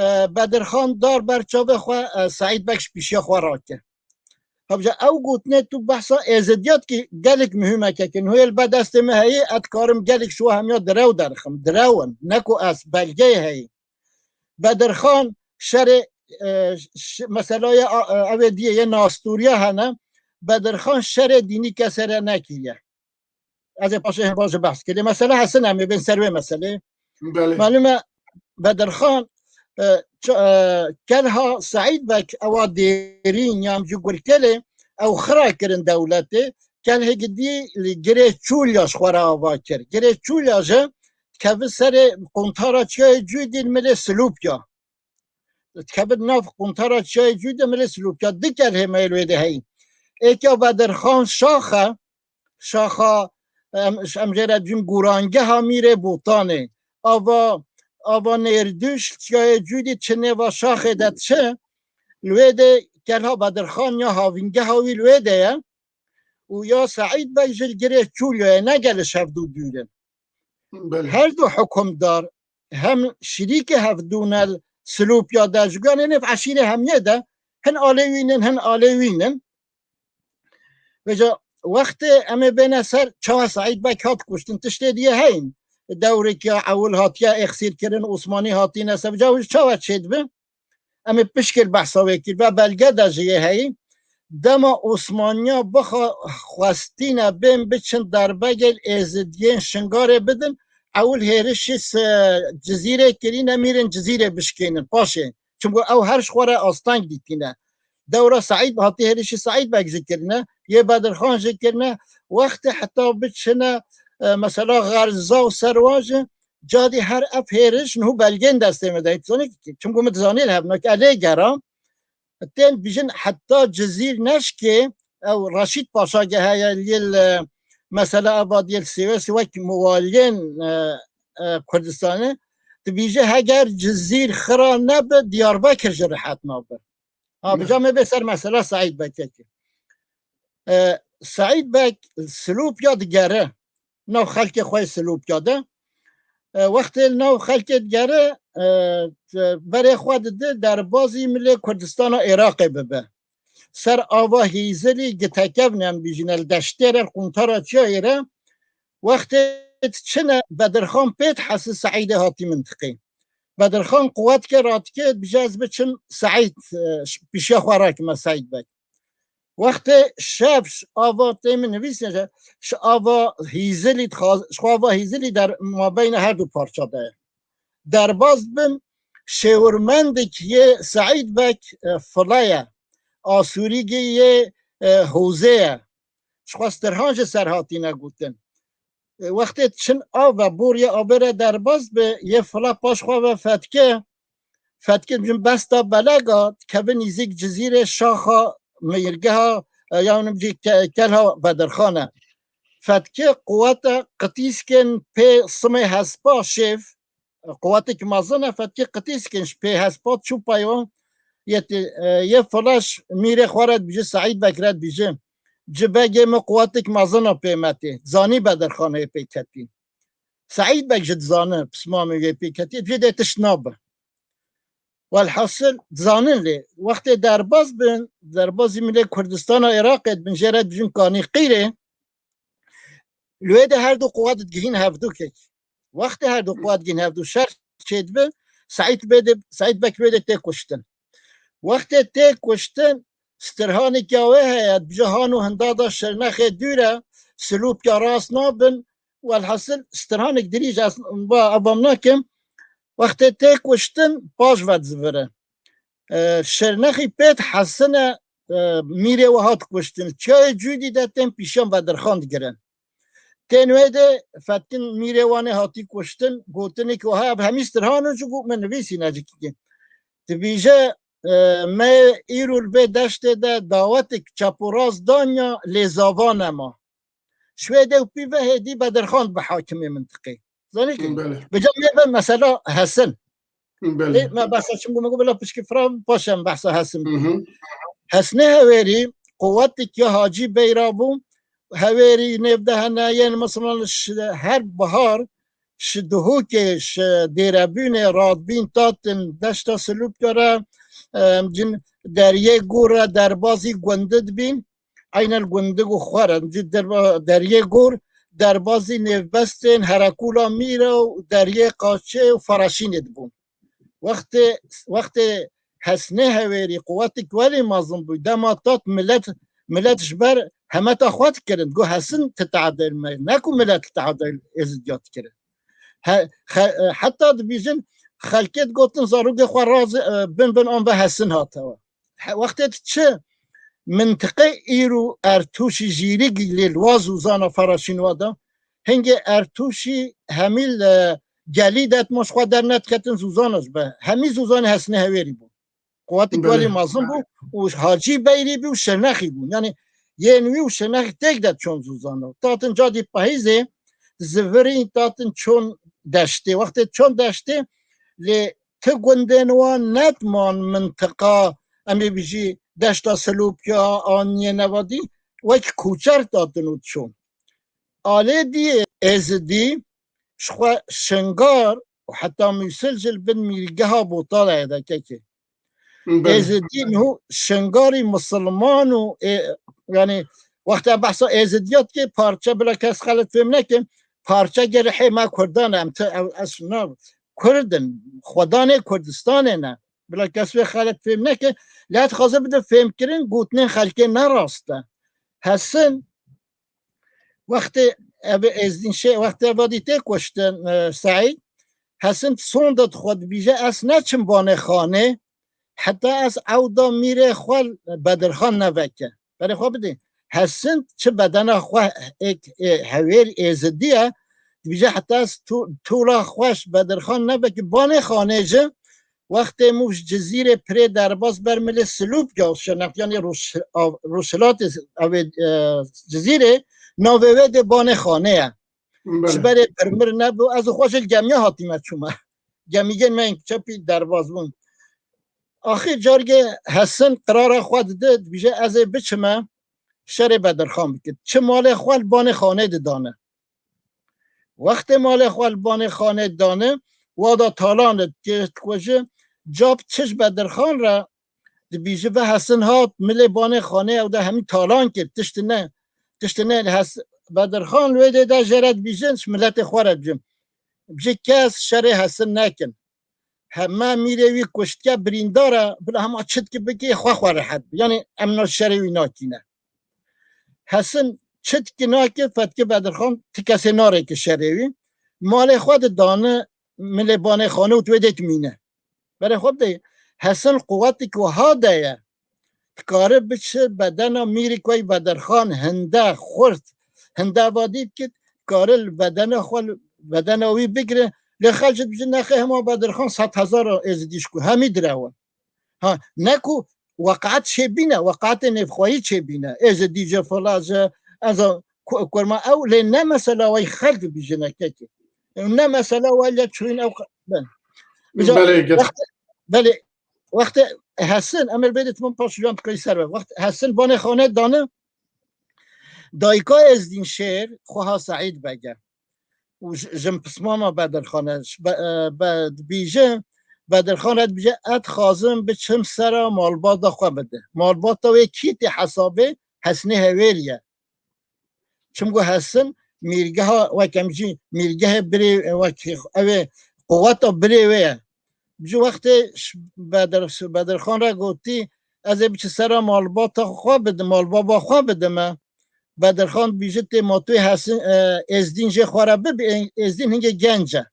e, Bedirxan dar ber çavê xwe, e, Seîd Beg ji pêşiya xwe rake. Hevca ew gotinê tu behsa êzidiyat kî gelek muhîm e kekin. Hoyê li ber destê me heyî, ez dikarim gelek ji we hemiya direw derxim. Direw in. Ne ku ez belgeyê heyî. Bedirxan şerê, e, ş-, mesela ya, e, ew ê diyê yê Nastûriya hene. Bedirxan şerê dînî kesê re nekiriye. Ez ê paşê hemba jî behs kirî. Mesela Hesin em ê bên ser wê meselê. Belê. Malûm e, Bedirxan, e, ç-, e, Kelha Seîd Beg ewa dêrîn ya em jî Gurkelê ew xira kirin dewletê. Kelhê gidî li Girê Çûlya ji xwe re ava kir. Girê Çûlya jî dikeve serê quntara Çiyayê Cûdî li milê Silûpya. Dikeve di nav quntara Çiyayê Cûdî milê Silûpya. Di kelhê me li wê de heyî. Êka Bedirxan Şax e, Şaxa, em, em jê re dibîn gorangeha Mîrê Botanê. Ava, ava Nêrdûş, Çiyayê Cûdî çi nêva Şaxê de çi, li wê de Kelha Bedirxan ya havîngeha wî li wê de ye. Û ya Seîd Beg jî li Girê Çûlyayê, ne gelê ji hevdû dûr in. Belê. Her du hukimdar hem şirîkê hevdû ne, li Silûpya de, ji guyanê nêv eşîrê hemiyê de, hin alê wî nin, hin alê wî nin. Vêca wextê em ê bêne ser çawa Seîd Beg hat kuştin, tiştê diyê heyn. Dewrek ya ewil hatiye êxsîr kirin, Osmanî hatîne ser, vêca wî çawa çêdibe? Em ê pişkil behsa wê kir. Ve belge de jî yê heyî. Dema Osmaniya bixa xwestîne bên biçin derbegê li Êzidiyên Şingarê bidin, ewil hêrişî se-, Cizîrê kirîne, mîrên Cizîrê bişkênin paşê. Çimku ew her ji xwe re asteng dîtîne. Dewra Seîd hatî hêrişî Seîd Beg jî kirine, yê Bedirxan jî kirine. Wextê heta biçine, e, mesela Xerza û Serwan jî, cadî her ev hêriş niho belgên destê me de. Zanî, çimku min dizanî li hev nake, lê gera. Tên bijin heta Cizîr neşkê, ew Reşîd Paşa ge heye yê li, mesela eva diyê li Sêwesê wek muwaliyên, e, e, Kurdistanê, dibîje heger Cizîr xira nebe, Diyarbekir jî rihet nabe. Ha, Belê. Bija me bê ser mesela Seîd Bekekê. E, Seîd Bek Silopya digere. Nav xelkê xwe yê Silopya de. E, wextê li nav xelkê digere, e, berê xwe dide derbazî milê Kurdistana Iraqê bibe. Ser ava Hîzilî giteke vine em bîjine li deştê re, li quntara çiyayê re. Wextê diçine Bedirxan pê dihese Seîdê hatî mintiqê. Bedirxan quwet ke radike, dibije ez biçim Seîd, e, pişiya xwe rakime Seîd Bek. Wextê şev ji ava tê min nivîsîne, ji ava Hîzilî dixwaz-, ji xwe ava Hîzilî der mabeyna her du parça de ye. Derbas dibin, şêwirmendek yê Seîd Bek, e, file ye. Asûrîgê yê, e, hozê ye. Ji xwe Stirhan ji ser hatîne gotin. E, wextê çin av ve, boriyê avê re derbas be, yê file paş xwe ve fetke, fetke cin besta belega, dikeve nîzîk Cizîrê şaxa meyirgeha, e, ya min bicî ke-, kelha Bedirxan e. Fetke quwete qitîskên pê simê hespa şêv, quwetek mezin e, fetke qitîskên ji pê hespa çû pey wan, yê tê, e, yê file ji mîrê xwe re dibîje, Seîd Bek re dibîje. Ci begê min quwetek mezin a pê me tê. Zanî Bedirxanê pê ketî. Seîd Bek jî dizane pismamê wê pê ketî, dibîje dê tişt nabe. Welhasil dizanin lê wextê derbaz bin, derbazî milê Kurdistana Iraqê dibin, jê re dibijin Kanîqîrê. Li wê de her du quwet digihîn hevdûkek. Wextê her du quwet digihîn hevdû şer çêdibe, Seîd bê de, Seîd Bek wê de tê kuştin. Wextê tê kuştin, Stirhaneke wê heye, dibije han û hinda da Şirnexê dûr e, Silopya rast nabin, welhasil Stirhanek dirîj ez va evam nakim, wextê tê kuştin, paş ve dizivire. E, Şirnexî pê dihesine, e, mîrê we hat kuştin. Çiyayê Cûdî de tên pîşiyan Bedirxan digirin. Tên wê de fetkin mîrê wan ê hatî kuştin, gotinek wiha ev hemî Stirhan û ji got min nivîsîne cikî. Dibîje, e, me îro li vê deştê de dawetek çep û rast danya lê zava nema. Şwêdê û pî ve hêdî Bedirxan bi hakimê mintiqê. Zanî ki, Belê. Bi cem me ve mesela Hesin. Belê. Ê, me behsa çim bû, me got bila pişkî fira paşem behsa Hesin. Hı hı. Hesnê Hewêrî quwetek ya Hacî Bey ra bû. Hewêrî nêv de hene, yên misilman ji her bihar ji Duhokê, ji Dêrebûnê radbîn tatin deşta Silûpya re, em cin deriyê gor re derbazî gundî dibîn. Eynel gundig û xwer in. Cî derba-, deriyê gor derbazî nêvbestên Herekûla Mîra û deriyê Qaçê û Faraşînê dibûn. Wextê, wextê Hesnê Hewêrî quwetik welî mezin bû. Dema tat milet, milet ji ber hemeta xwe dikirin. Got Hesin ti tehdê me, ne ku milet tehdê Êzidiya dikirin. He, xe-, heta dibîjin xelkê digotin zarokê xwe razê, e, bin bin an ve Hesin hatewe. He, wextê tu çi mintiqê îro Ertûşî Jîrîgî lê li wa zûzana Faraşîn wa da, hingê Ertûşî hemî li gelî de dima ji xwe dernediketin zûzana ji be. Hemî zûzanê Hesnê Hewêrî bû. Quwetik Belê. welî mezin bû û Hacî Beyrî bû û Şirnexî bû. Yani yên wî û Şirnexî têk de çon zûzana. Tatin cadî pahîzê zivirî tatin çon deştê. Wextê çon deştê lê ti gundên wan netman mintiqa, em ê bijî deşta Silopya, Aniyê Nevadî, wek koçer tatin û çûn. Alê diyê Êzidî ji xwe Şingar û heta Mûsil jî li bin mîrgeha Botalayê de kekê. Belê. Êzidî niho Şingarî misilman û ê-, yani wexta behsa Êzidiya dike parçe bila kes xelet fêm neke, parçe gerê hê me Kurdan em ti ew esna Kurd in, xwedanê Kurdistanê ne. Bila kes wê xelet fêm neke, lê dixwaze bide fêmkirin, gotinên xelkê ne rast e. Hesin, wextê ev Êzdîn Şêr wextê vadî tê kuştin, e, Seîd, Hesin sonda xwe dibîje, ez neçim banê xanê, heta ez ewda mîrê xwe Bedirxan neveke. Berê xwe bidê. Hesin çi bedena xwe êk, ê, hewêr êzidî ye, dibîje heta ez tu-, tûla xwe ji Bedirxan neveke, banê xanê ji wextê mû ji Cizîrê pirê derbas ber milê Silûp ya şeneq, yanî rûş-, av-, rûşhilatê ev ê, e, Cizîrê, navê wê dê banê xanê ye. Ji Belê. berê pirmir nebû, ez û xwe jî li gemiya hatîme çûme. Gemîgên me yên çepî derbas bûn. Axir cargê Hesin qirara xwe dide, dibêje, ez ê biçime şerê Bedirxan bikim. Çi malê xwe li banê xanê didane. Wextê malê xwe li banê xanê dane, wa da talan dikir, dikuje, cap çi ji Bedirxan re dibîje, ve Hesin hat, milê banê xanê ew de hemî talan kir, tiştine, tiştine Hes-, Bedirxan wê dê de jê re dibîjin, ji miletê xwe re dibîjin. Bije kes şerê Hesin nekin. Heme mîrê wî kuştke birîndar e, bila hema çi dike bike, xwe xwe rehet be. Yanî em na şerê wî nakîne. Hesin çi dike nake, fetke Bedirxan ti kesê narêke şerê wî. Malê xwe de dane milê banê xanê û tu wê dê dimîne. Berê xwe bidê, Hesin quwetik wiha de ye. Dikare biçe bedena mîrî ku ey Bedirxan hinde xurt, hinde vadî dikit, dikare li bedena xwe, li bedena wî bigire. Lê xelk jî dibêjin, nexê hema Bedirxan sed hezar êzidî ji ku hemî direwe. Ha, ne ku weqat çêbîne, weqatê nêvxweyî çêbîne. Êzidî ji, fila ji, ez a, ku-, kurma ew, lê ne mesela wey xelk dibîjine kekê. Ne mesela wey le çûyîn ew qe-, ben. Belê, gel. Wextê, belê, wextê Hesin, em ê bêdê timam paş jan dikayî ser be. Wext Hesin banê xane dane, dayika Êzdîn Şêr, xweha Seîd Beg e. Û ji, jin pismama Bedirxan e. Ji be-, e, be-, dibîje, Bedirxan re dibîje, ez dixwazim biçim sera malbata xwe bide. Malbata wê kî tê hesabê? Hesinê Hewêrî ye. Çimku Hesin mîrgeha, wek em jî mîrgehê birê, wek ew ê quweta birê wê ye. Ji wextê ş-, Bedir-, Bedirxan re gotî, ez ê biçi sera malbata xwe bidim, malbaba xwe bidime. Bedirxan dibîje tê ma tu yê Hesin, e, Êzdîn jê xwe re bibe, Ê-, Êzdîn hingê genc e.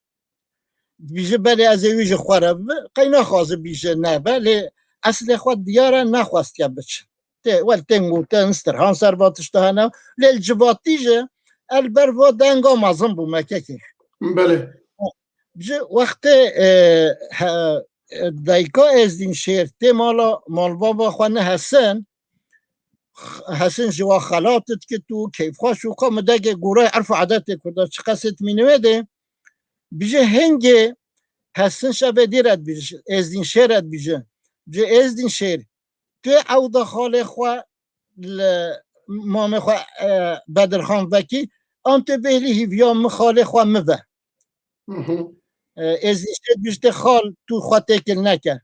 Dibîje belê ez ê wî ji xwe re bibe, qey naxwaze bîje nebe, lê eslê xwe diyar e, nexwestiye biçe. Tê, wel, tên gotin, Stirhan ser va tişta hene, lê li civatî jî el ber va denga mezin bû mekekê. Belê. Ji wextê, e, he, e, dayika Êzdîn Şêr tê mala malbaba xwe ne Hesin, Hesin ji wa xelat dikit û keyfxweş û ka midegê gorey erf û edetê Kurda çi qesê dimîne wê dê, bije hingê Hesin şevê dî re dibije, Êzdîn Şêr re dibije. Bije Êzdîn Şêr, tu yê ewda xalê xwe li mamê xwe, e, Bedirxan vekî, an tu bêhlî hîviya min xalê xwe min ve. Hı hı. E, Êzdîn Şêr dibije xal tu xwe têkil neke.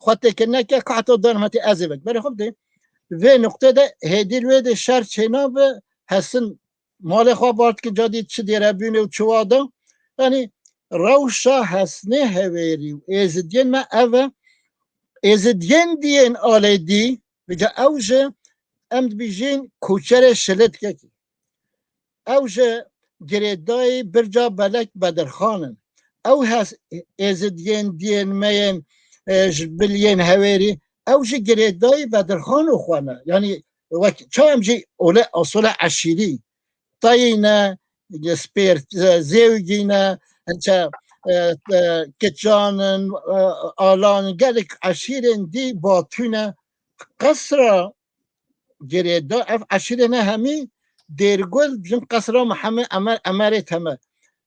Xwe têkil neke, ka heta dermetê ez ê vek. Berê xwe bidê. Vê nuqtê de hêdî li wê dê şer çênabe, Hesin malê xwe bar dike, cadî çi dêrebûnê û çi wa da. Yanî rewşa Hesinê Hewêrî û Êzidiyên me ev e. Êzidiyên diyên alê dî, vêca ew ji, em dibîjin koçerê Şilitkekî. Ew ji girêdayî Birca Belek Bedirxan in. Ew hes-, Êzidiyên diyên me yên, e, ji biliyên Hewêrî, ew ji girêdayî Bedirxan û xwe ne. Yanî wek ça em jî ole asole eşîrî, tayî ne, spêr, e, zêwgî ne, çe, e, e, kiçan in, e, alan in, gelek eşîrên dî batû ne. Qesra girêda, ev eşîrê ne hemî Dêrgul, jin qesra Mihemed Emer, Emerê Temer.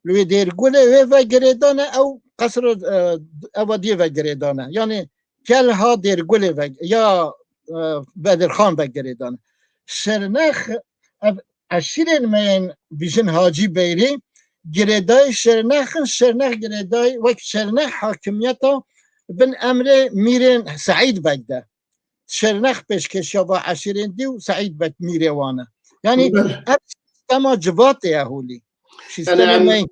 Li wê Dêrgulê wê ve girêdane, ew qesra, e, ev diyê ve girêdane. Yanî kel ha Dêrgulê ve, ya, e, Bedirxan ve girêdane. Şirnex, ev eşîrên me yên bijin Hacî Beyrî, girêdayî Şirnex in, Şirnex girêdayî, wek Şirnex hakimiyeta bin emrê mîrên Seîd Beg de. Şirnex pêşkeşiya va eşîrên dî û Seîd Beg mîrê wan e. Yanî Belê. ev sîstema civatê ye holî. Sîstemê Yanî em, me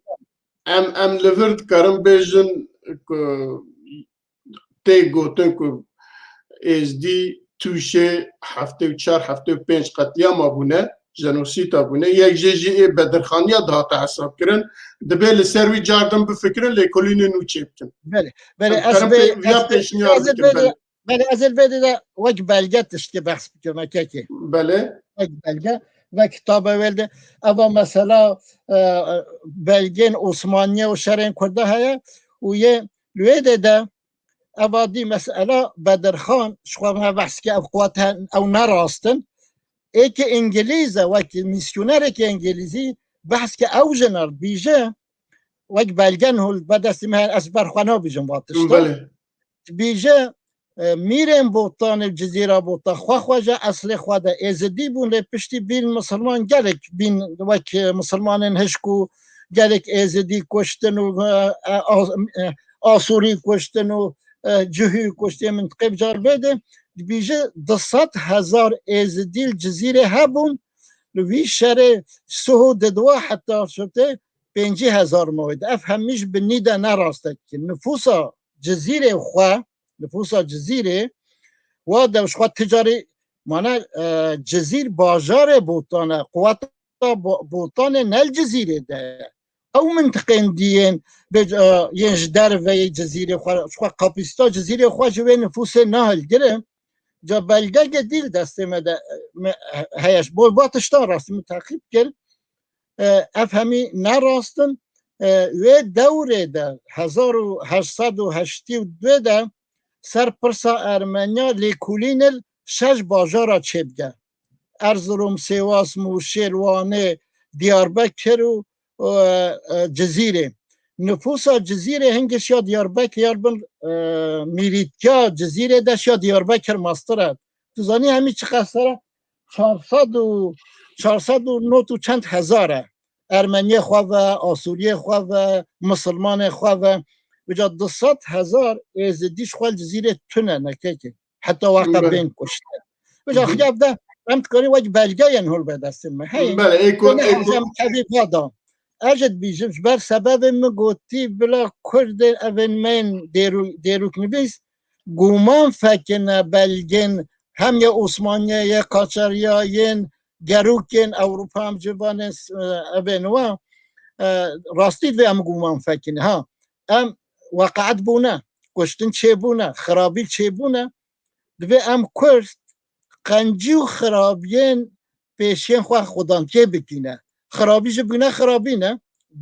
em, em li vir dikarin bêjin ku tê gotin ku Êzdî tûşê heftê û çar heftê û pênc qetlîama bûne. jenosîta bûne. Yek jê jî ê Bedirxaniya dihate hesabkirin. Dibê li ser wî car din bifikirin, lêkolînên nû çêbikin. Belê, belê, ez karim vê, pê-, viya ez, pêşniyar ez bikim, vê de, belê. Belê, ez ê vê de wek belge tiştê behs bikim, kekê. Belê. Wek belge, wek kitaba wê de. Eva mesela, e, belgên Osmaniye û şerên Kurda heye û yê li wê de de eva dî mesela Bedirxan, ji xwe me behs ke ev quwet he, ew ne rast in. Ê ke Îngilîz e, wek misyonerekî Îngilîzî behs ke ew jin re dibêje, wek belge niho li ber destê me hene, ez ber xwe nabêjim va tişta. Belê. Dibêje, e, mîrên Botanê û Cizîra Botan xwe xwe ji eslê xwe de Êzidî bûn, lê piştî bîn misilman, gelek bîn wek, e, misilmanên hişk û gelek Êzidî kuştin û, e, e, As-, e, Asûrî kuştin û, e, Cihû kuştin, mintiqê bi car vê de dibêje du sed hezar Êzidî li Cizîrê hebûn, li wî şerê Suhû didiwa heta şirtê pêncî hezar mawê de. Ev hemî ji binî de ne rastekî. Nifûsa Cizîrê xwe, nifûsa Cizîrê, wa de ji xwe ticarî, mane, e, Cizîr bajarê Botan e, quweta Bo-, Botanê ne li Cizîrê de ye. Ew mintiqên diyên, bê, e, yên ji derveyê Cizîrê xwe, ji xwe kapasîta Cizîrê xwe ji wê nifûsê nahilgire. Ca belgeke dî li destê me de, me, heye ji bo va tiştan rastî min teqîb kir. E, ev hemî ne rast in. E, wê dewrê de, hezar û heşt sed û heştê û du de ser pirsa Ermeniya lêkolînê li şeş bajara çêbike. Erzurum, Sêwas, Mûşê, Wanê, Diyarbekir û, e, e, Cizîrê. Nifûsa Cizîrê hingê şiya Diyarbekir, ya bin, e, mîrîtkiya Cizîrê de şiya Diyarbekir mastir e. Tu zanî hemî çiqas e? Çar sed û, çar sed û nod û çend hezar e. Ermeniyê xwe ve, Asûriyê xwe ve, Misilmanê xwe ve. Vêca du sed hezar Êzidî ji xwe li Cizîrê tune ne kekê. Heta wexta Belê. Bên kuştin. Vêca Hı hı. Xuya de em dikarî wek belgeyên hol be destê me. Hey, Belê, ê ku, ne ê ku- hezem tevî vada. Ez jî dibîjim, ji ber sebebê min gotî, bila Kurdên evên me yên dêrû-, dêrûknivîs, guman fekine belgên hem yê Osmaniye, yê Qaçeriya, yên Gerûkên Ewropa, em civanên s-, e, evên wa, e, rastî divê em guman fekine. Ha, em weqaet bûne, kuştin çêbûne, xirabî çêbûne. Divê em Kurd qencî û xirabiyên pêşiyên xwe xudankê bikîne. Xirabî jî bûne, xirabî ne,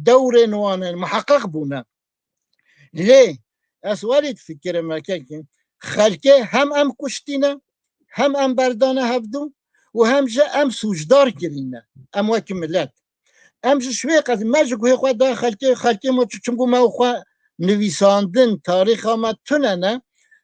dewrên wan in, miheqeq bûne. Lê ez werî difikirim, erkekî, xelkê hem em kuştîne, hem em berdane hevdû û hem jî em sûcdar kirîne. Em wekî milet. Em ji şwê qez-, me ji guhê xwe da xelkê, xelkê me çi-, çimku me xwe nivîsandin, tarîxa me tune ne,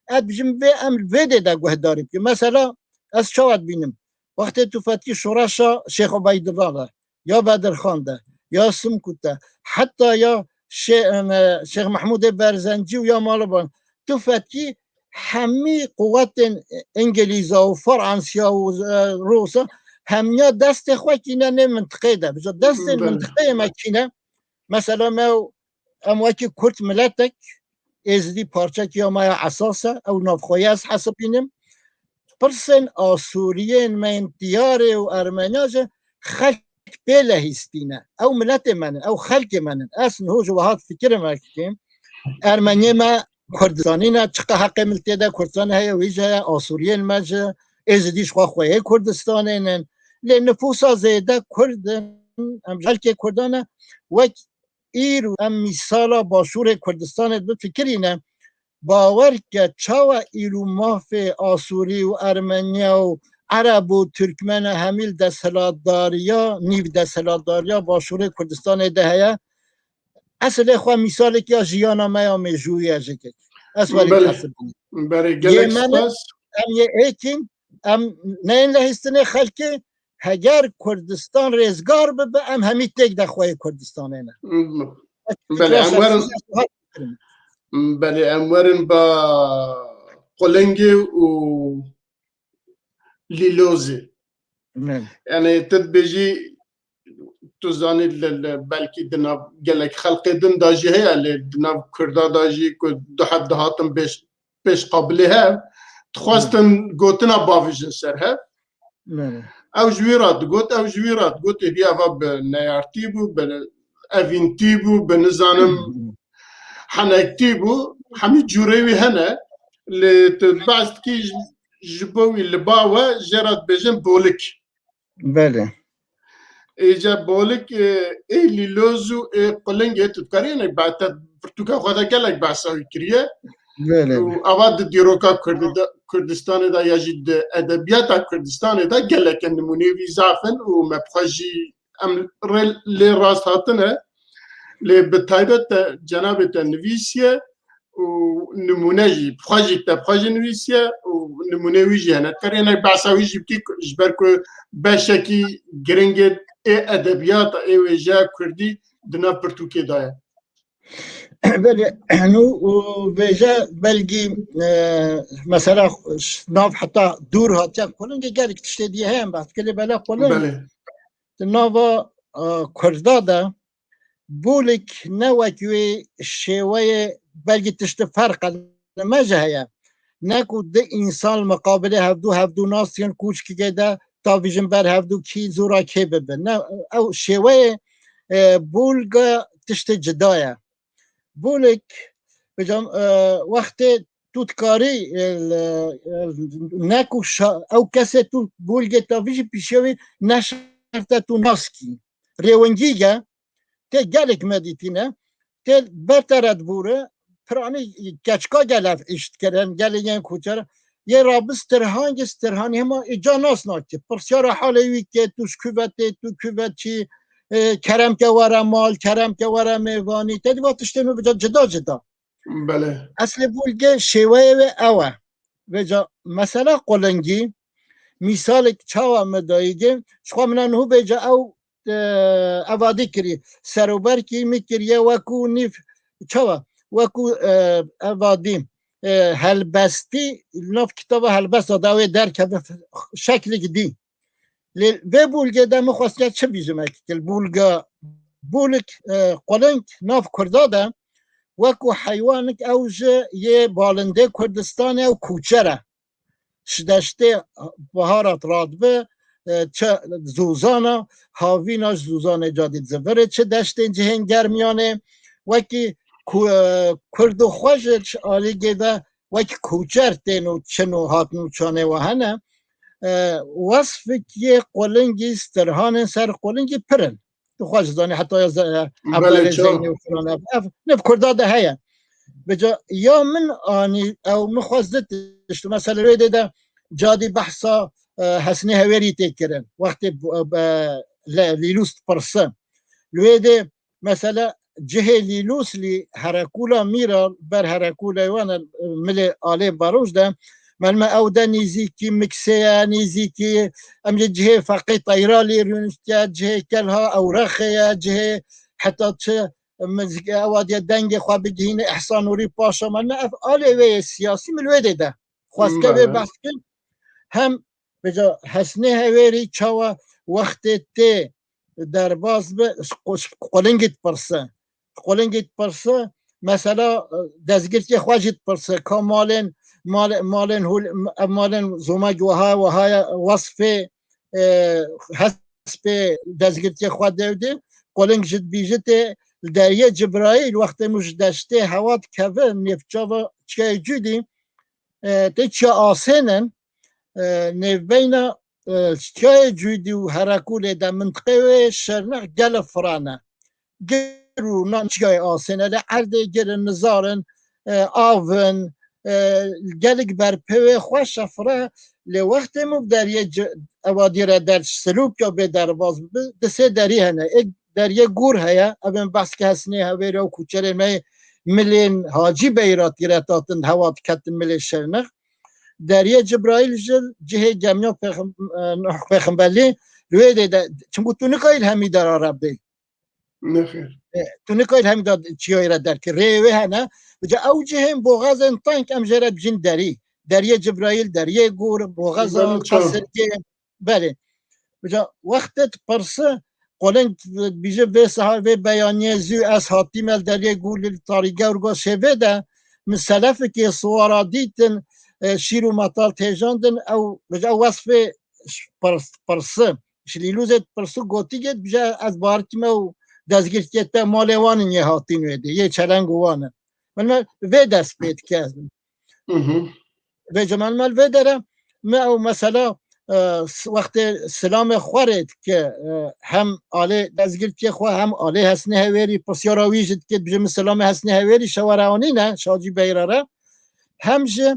ez dibêjim vê em vê dê de guhdarî bikin. Mesela ez çawa dibînim? Wextê tu fetkî şoreşa Şêx Ubeydullah de, ya Bedirxan de, ya Simkût de, heta ya Şê-, em, e, Şêx Mehmûdê Berzencî û ya Maliban, tu fetkî hemî quwetên Îngilîza û Fransiya û, e, Rûsa hemiya destê xwe kîne nê mintiqê de. Vêca destên Belê. Mintiqeyê me kîne? Mesela me û em wekî Kurd miletek, Êzidî parçekî ya me ya esas e, ew navxweyî ez hesibînim. Pirsên Asûriyên me yên Diyarê û Ermeniya jî xelk pê lehîstîne. Ew miletê me ne, ew xelkê me ne. Ez niho ji wiha difikirim, erkekî. Ermeniyê me Kurdistanî ne, çiqa heqê miltê de Kurdistanê heye, wî jî heye, Asûriyên me jî, Êzidî ji xwe xweyê Kurdistanê ne. Lê nifûsa zêde Kurd in, em ji xelkê Kurdan e, wek îro em mîsala Başûrê Kurdistanê bifikirîne, bawer ke çawa îro mafê Asûrî û Ermeniya û Ereb û Tirkmena hemî li desthilatdariya, nîv desthilatdariya Başûrê Kurdistanê de heye. Esilê xwe mîsalek ya jiyana me ya mêjûyî ye jikek. Ez werî Belê. Kesib bûm. Belê, Yê gelek me ne, spas. Em yê êkîn, em neyên lehîstinê xelkê, heger Kurdistan rêzgar bibe, em hemî têk de xweyê Kurdistanê ne. Belê, em werin, belê, em werin ba Qulingê û Lîlozê. Belê. Yani, tu dibêjî, tu zanî, li, li, belkî di nav gelek xelkê din de jî heye, lê di nav Kurda de jî ku du heb dihatin pêş, pêş qabilê hev, dixwestin gotina bavêjin ser hev. Belê. Ew ji wî re digot, ew ji wî re digot, êdî eva bi neyartî bû, bi evîntî bû, bi nizanim henektî bû, hemî cûrê wî hene. Lê tu behs dikî ji, ji bo wî li ba we jê re dibêjin bolik. Belê. Êca bolik, e, ê lîloz û ê qulingê tu dikarî hinek be-, te pirtûka xwe de gelek behsa wî kiriye. Belê. Û ava di dîroka Kurdi-, Kurdistanê de ya jî di edebiyata Kurdistanê de geleke nimûnê wî zaf in û me bi xwe jî em rê lê rast hatine. Lê bi taybet te cenabê te nivîsiye û nimûne jî, bi xwe jî te bi xwe jî nivîsiye û nimûnê wî jî hene. Dikarî hinek behsa wî jî bikî, ji ber ku beşekî giringê ê edebiyata ê wêjeya kurdî di nav pirtûkê de ye. Belê, nû û vêje belgî, e, mesela nav heta dûr hatiye, kulingê gelek tiştê diye heye, em behs dikê lê bela kuling. Belê. Di nava, e, Kurda de bolik ne wek wê şêweyê, belkî tiştî ferq e, li me jî heye. Ne ku di însan li miqabilê hevdû, hevdû nas yên kûçkikê de tavîjin ber hevdû kî zora kê bibe. Ne, ew şêweyê, e, bolga tiştê cida ye. Bolik, bicam, e, wextê tu dikarî, e, e, ne ku şa-, ew kesê tu bolgê tavîjî pîşiya wî ne şert e tu nas kî. Rêwingî ye, tê gelek me dîtîne, tê ber te re dibûre, piranî keçika gel ev îş dikirin, gelê yên koçer. Yê rabis Tirhan, yê Tirhanî hema îca nas nake. Pirsyara halê wî ke tu ji ku ve tê, tu ku ve çî, e, kerem ke were mal, kerem ke were mêvanî. Te dî va tiştê min bica cida cida. Belê. Eslê bolgê şêweyê wê ew e. Vêca mesela qulingî, mîsalek çawa me dayî ge, ji xwe min a niho bêca ew, e, evadî kirî. Seroberkî min kiriye wekû nîv, çawa? Wekû, e, evadî, e, helbestî, li nav kitaba helbesta da wê derkeve şeklik dî. Lê vê bolgê de min xwestiye çi bîjim, ek kil bolga, bolik, e, quling nav Kurda de wekû heywanik ew ji yê balindê Kurdistanê ew koçer e. Ji deştê biharat radibe, e, çi zûzana, havîna ji zûzanê cadî zivirê, çi deştên cihên germiyanê, wekî ku-, e, Kurd û xwe ji alîgê de wekî koçer tên û çin û hatin û çanê we hene. E, wesfik yê qulingî, stirhanên ser qulingî pir in. Tu xwe ji zanî heta ya ze-, Belê, Ebdalê çawa? Zeynê û filan ev, ev, ne bi Kurda de heye. Bica ya min anî ew min xwest di tişt. Mesela wê dê de cadî behsa, e, Hesnê Hewêrî tê kirin. Wextê bu-, be-, le-, Lîlûs dipirse. Li wê dê mesela cihê Lîlûs lî herekûla mîra ber herekûlê wan e, milê alê baroj de. Melme ew de nîzîkî Miksê ye, nîzîkî em jê cihê Feqî Teyra lê rûniştiye, cihê Kelha Ewrexê ye, cihê heta çi mizgî ewa diye dengê xwe bigihîne Îhsan Nûrî Paşa. Melme ev alê wê yê siyasî min wê dê de. Xwest ke vê Belê. Behs bikin. Hem vêca Hesnê Hewêrî çawa wextê tê derbas bi, ji qu-, ji qulingî dipirse. Ji qulingî dipirse, mesela, e, dezgirtiyê xwe jî dipirse. Ka malên, malê-, malên hûl-, ev malên zomag wiha, wiha ye, wesfê, e, hespê dezgirtiyê xwe dewdê. Quling jî dibîjitê, li deriyê Cibrayîl, wextê min ji deştê hewa dikeve, nêvçava çiyayê Cûdî, e, tê çiya asênin, e, nêvbeyna, e, çiyayê Cûdî û Herekulê de mintiqê wê Şirnex gele firan e. Gir û nan çiyayê asên e, lê erdê gir in, nizar in, e, av in, e, gelek berpê wê xweş e, fire. Lê wextê min bi deriyê ci-, evadî re der Silûkya bê derbas bibe, di sê derî hene. Ê deriyê Gûr heye, ev ên behs ke Hesnê Hewêrî û koçerê me milên Hacî Beyratî re tatin, hewa diketin milê Şirnex. Deriyê Cibrayîl ji cihê gemiya pêxem-, e, Nuh Pêxemberlî li wê dê de, çimkû tu nikayî li hemî dera re bê. Nexêr. E, tu nikayî li hemî de çiyayê re derkî. Rêyê wê hene. Bica ew cihên boxazên tank em jê re bijîn derî. Deriyê Cibrayîl, deriyê Gûr, boxaza Belê, çawa? Qesirgê. Belê. Bica wextê tu pirsi, Qoling dibîje vê saha, vê beyaniyê zû ez hatîme li deriyê Gûr li tarî gewr go şêvê de, min selefikê siwara dîtin, e, şîr û metal têjandin, ew, bica ew wesfê ji pirs-, pirsi, ji lîlûzê pirsi gotigê dibije ez barikî me û dezgirtiyê te malê wan in yê hatîn wê dê, yê çeleng û wan in. Min me vê dest pê dike. Hı hı. Vê cemal me vê dere me ew mesela, e, s-, wextê silamê xwe rê dike, e, hem alê dezgirtiyê xwe hem alê Hesnê Hewêrî, pisyara wî jî dike, dibije min silamê Hesnê Hewêrî şewere anîne, Şacî Beyrare. Hem jî,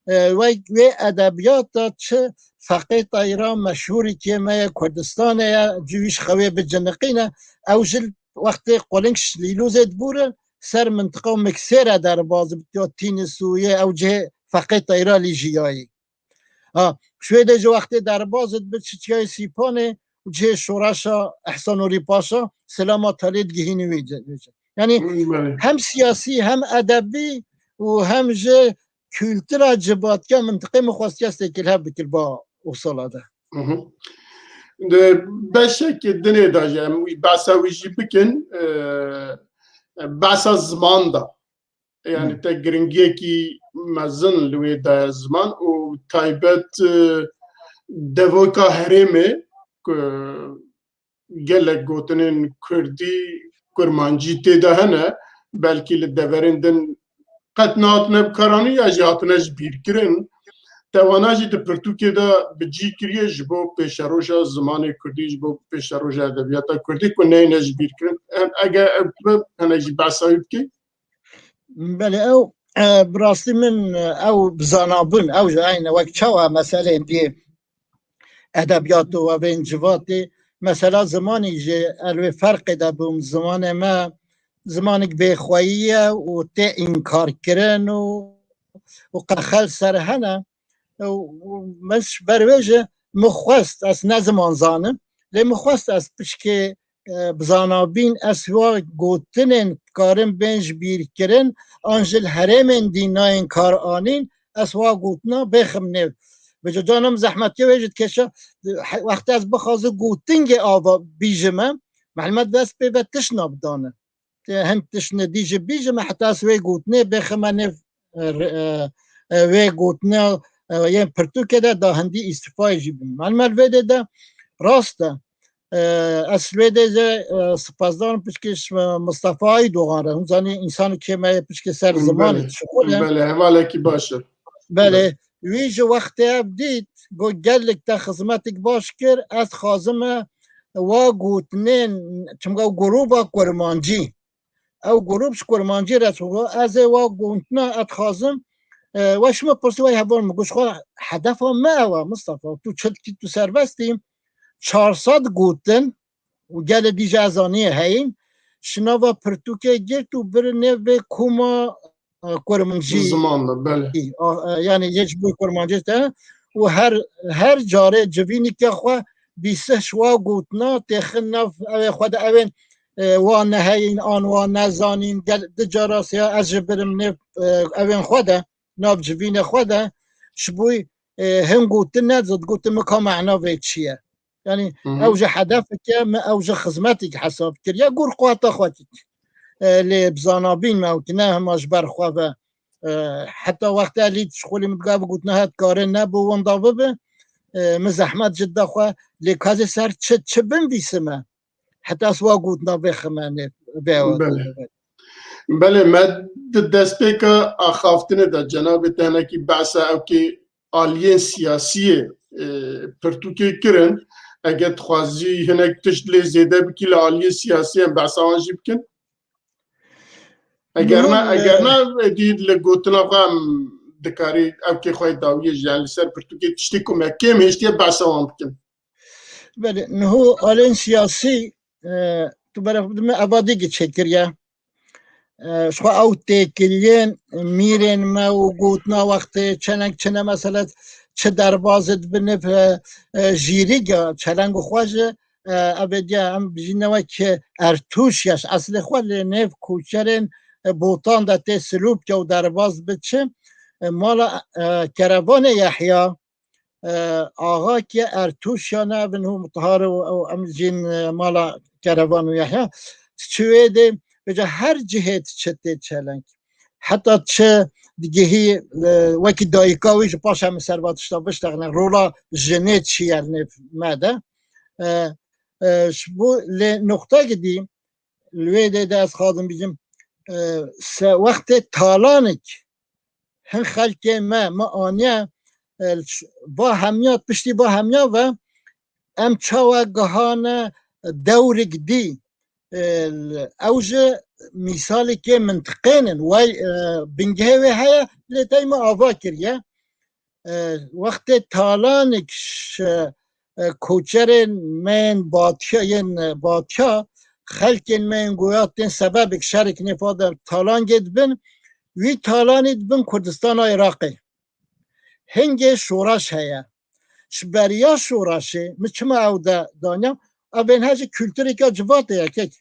e, wek wê edebiyata çi Feqê Teyra meşhûrî kê me ye, Kurdistanê ye, cû wî ji xewê biciniqîne. Ew jî wextê quling ji lîlûzê dibûre, ser mintiqa û miksêre derbaz bitiyo, Tînis û yê ew cihê Feqê Teyra lî jiyayî. Ha, Şwêdê ji wextê derbaz dibe çiçiyayê Sîpanê û cihê şoreşa Ehsan Nûrî Paşa, silama talê digihînî wî ce-, wê ce. Yani Belê. hem siyasî, hem edebî û hem ji kultura civatiya mintiqê min xwestiya stêkil hev bikir ba Usala de. Hı hı. Di beşekê dinê de jî em wî behsa wî jî bikin, e, behsa ziman de. Yani Hı. te giringiyekî mezin li wê daye ziman û taybet, e, devoka herêmê ku gelek gotinên kurdî, kurmancî tê de hene, belkî li deverên din qet nehatine bikaranîn ya jî hatine ji bîr kirin. Te wana jî di pirtûkê de bi cî kiriye ji bo pêşeroja zimanê kurdî, ji bo pêşeroja edebiyata kurdî ku neyne ji bîr kirin. Em, eger ev bibe, hinek jî behsa wî bikî. Belê, ew, e, bi rastî min, e, ew bi zana bûn, ew ji eyne wek çawa meseleyên diyê edebiyat û evên civatê, mesela zimanî jî el wê ferqê de bûm, zimanê me zimanek bêxweyî ye û tê înkarkirin û, û qexel ser hene. Û, û min ji ber wê jî min xwest, ez ne ziman zanim, lê min xwest ez pişkê, e, bi zana bîn, ez wa gotinên karin bên ji bîr kirin, an ji li herêmên dî nayên kar anîn, ez wa gotina bêxim nêv. Vêca canim zehmetiye wê jî dikeşe, he-, wextê ez bixwazim gotingê ava bîjime, mehlimet dest pê ve tişt nabidane. Te hin tiştine dî jî bîjime, heta ez wê gotinê bêxime nêv, e, re-, e, e, wê gotinê, e, yên pirtûkê de da hindî îstîfayê jî bim. Mehlimet vê dê de rast e. E, ez wê dê jî, e, sipasdar im pişkê ji Mistefa Aydogan re. Hûn zanî însanê kê me ye pişkê ser Belê. zimanê dişixule. Belê, hevalekî baş e. Belê. Belê. Wî ji wextê ev dît, got, gelek te xizmetik baş kir, ez dixwazim e wa gotinên, çimka grûba kurmancî, ew grûb ji kurmancî re çû, ez ê wa gotina ez dixwazim, e, we ji min pirsî, we heval min got, ji xwe hedefa me ew e, Mistefa, tu çi dikî, tu serbest î, çar sed gotin û gelê dî jî ez zaniyê heyîn, ji nava pirtûkê girt û bir nêv vê koma, e, kurmancî. Ziman de, belê. A, e, yani yê ji bo kurmancî te û her, her carê civînike xwe bîsih ji wa gotina têxin nav evê xwe de, evên, e, wa neheyîn an wa nezanîn, gel-, di cara sê ya ez ji birim nêv, e, evên xwe de, nav civînê xwe de, ji bo, e, hin gotin ne, zid gotin min ka mehna vê çi ye. Yani Hı hı. ew ji hedefeke min, ew ji xizmetik hesab kiriye, gur quweta xwe kir. E, lê bi zana bîn me ew ki ne hema ji ber xwe ve. E, heta wextê Elî ji xwilî min diga bi gotina het karê nebû winda bibe. E, min zehmet ji da xwe, lê ka ez ê ser çi, çi binvîsime? Heta ez wa gotina bêxime nê, bê ew. Belê. Belê, me di destpêka axaftinê de cenabê te hinekî behsa ew ki aliyên siyasiyê, e, pirtûkê kirin. Eger dixwazî hinek tişt lê zêde bikî li aliyê siyasiyê em behsa wan jî bikin. Eger Niha, na, e, eger na, êdî li gotina xwe em dikarî ew kê xwe dawiyê ji, yani li ser pirtûkê tiştê ku me kêm hêştiye behsa wan bikin. Belê, niho alên siyasî, e, tu beref bidime, evadî gi çêkiriye. E, ji xwe ew têkiliyên mîrên me û gotina wextê çenek çine, mesela çi derbazê dibine, e, e, jîrîga çeleng û xwe ji, e, evê diya em bijîne wek Ertûş ya ji eslê xwe lê nêv koçerên, e, Botan de tê Silûpke û derbaz bi çi, e, mala, e, Kerevanê Yehya, e, Axa ki Ertûş ya ne, evin hû Mutahar û, û em jîn, e, mala Kerevan û Yehya. Çi wê dê, vêca her cihê çi tê çeleng. Heta çi, digihî, e, wekî dayika wî jî paşa min ser va tişta biştexne, rola jinê çi ye li nêv me de. E, e, ji bo lê noqteyekî dî, li wê dê de ez xwazim bîjim, e, se wextê talanik hin xelkê me, me aniye, e, va hemiya, piştî va hemiya ve em çawa gihane dewrik dî, e, ew ji mîsalekê mintiqên in. Way, e, bingehê wê heye, lê tey me ava kiriye. E, wextê talanik ş-, e, koçerên me yên batiya, yên, e, batiya, xelkên me yên goya tên sebebek şerek nêfa de talangê dibin, wî talanî dibin Kurdistana Iraqê. Hingê şoreş heye. Ji beriya şoreşê, min çima ew de danya, ev ên he ji kultureka civatê ye, kek.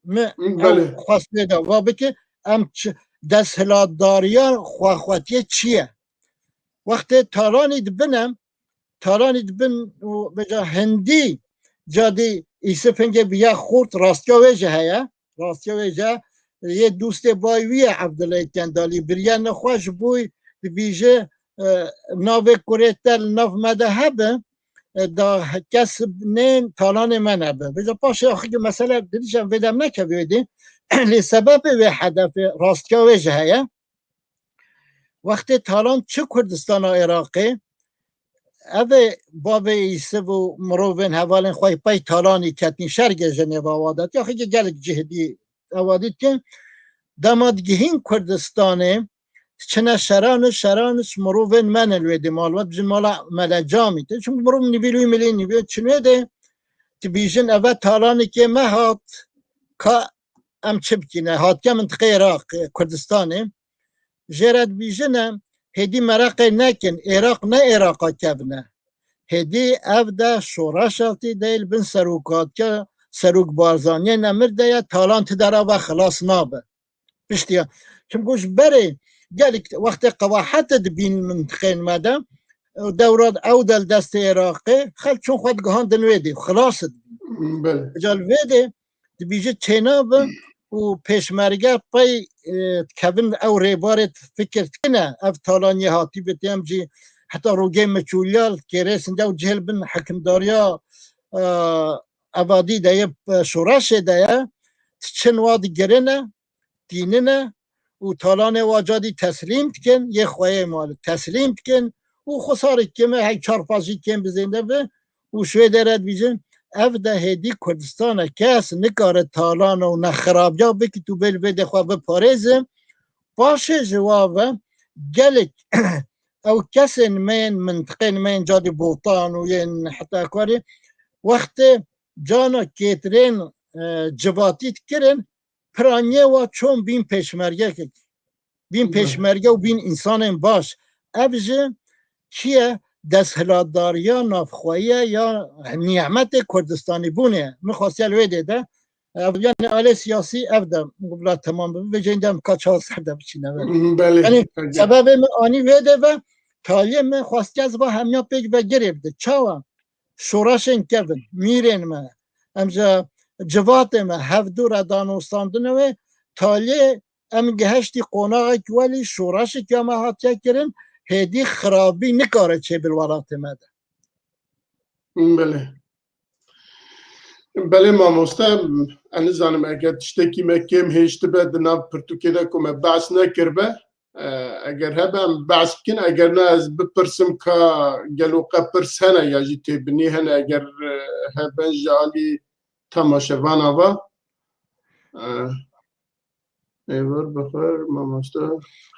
Min Hı, ew belê. Xwest lê de va bike, em çi, desthilatdariya xwexwetiyê çi ye? Wextê talanî dibin em, talanî dibin û beca hindî cadî Îsif hingê bi ya xurt, rastya wê jî heye. Rastya wê jî yê dostê bay wî ye Evdilê Kendalî. Biriya nexwe ji bo dibîje, e, navê kurê te li nav me de hebe, e, da kes nê talanê me nebe. Vêca paşê axirkî mesele dirîj em vê dem nekevê wê dê. Lê sebebê wê hedefê rastya wê jî heye. Wextê talan çi Kurdistana Iraqê, ev ê bavê Îsiv û mirovên hevalên xwe pey talanî ketîn, şer gê ji nêva wa de. Ya xwe gelek cihê dî ewa dî dikin. Dema digihîn Kurdistanê, diçine şeran û şeran û mirovên me ne li wê dê mal, we dibijin mala Mele Camî. Te çimkî mirov nivî li wî milî nivî çin wê dê, dibîjin eve talanekê me hat, ka em çi bikîne? Hatiye mintiqê Iraq, Kurdistanê. Jê re dibîjine, hêdî mereqê nekin, Iraq ne Iraqa kevin e. Hêdî ev de şoreş hatî de li bin serokatiya Serok Barzaniyê nemir de ye, talan ti dera ve xilas nabe. Piştiya. Çimku ji berê gelek wextê qewahete dibîn mintiqên me de, dewra ew de li destê Iraqê, xelk çûn xwe digihandin wê dê, xilas dibîn. Belê. Ca li vê dê dibîje çênabe û pêşmerge pey, e, dikevin ew rêbarê fikir dikine. Ev talaniyê hatî bi têm jî heta rûgê miçûliya li kêrê sinde û cihê li bin hikimdariya, e, evadî de ye, e, şoreşê de ye. Diçin wa digirine, tînine û talanê wa cadî teslîm dikin, yê xweyê malê teslîm dikin û xwe sarê kêm e, hey çar pajî kêm bi zêde be û şwê de re dibîjin, ev de hêdî Kurdistan e, kes nikare talan û nexirabiya bikî tu bê li vê de xwe biparêze. Paşê ji wa ve gelek ew kesên me yên mintiqên me yên cadî Botan û yên heta karî wextê cana kêtirên, e, civatî dikirin, piraniyê wa çon bîn pêşmergekek, bîn Hı. pêşmerge û bîn însanên baş. Ev ji çi ye? Desthilatdariya navxweyî ye ya nîmetê Kurdistanî bûnê ye. Min xwestiye li wê dê de, ev, yanî alê siyasî ev de bila temam bibe, vê ceyîn de em ka çawa ser de biçîne ve. Hı, belê, Yanî belê. sebebê min anî wê dê ve, taliyê min xwestiye ez va hemiya pêk ve girê bide. Çawa? Şoreşên kevin, mîrên me, em ji civatê me hevdû re danûstandine wê, taliyê em giheştî qonaxek welî şoreşek ya me hatiye kirin, hêdî xirabî nikare çêbî li welatê me de. Belê. Belê mamoste, ez nizanim eger tiştekî me kêm hêştibe di nav pirtûkê de ku me behs nekiribe, e, eger hebe em behs bikin, eger ne ez bipirsim ka gelo qe pirs hene ya jî têbinî hene, eger, e, hebe ji alî temaşevana va. E, Êvar bixwer, mamoste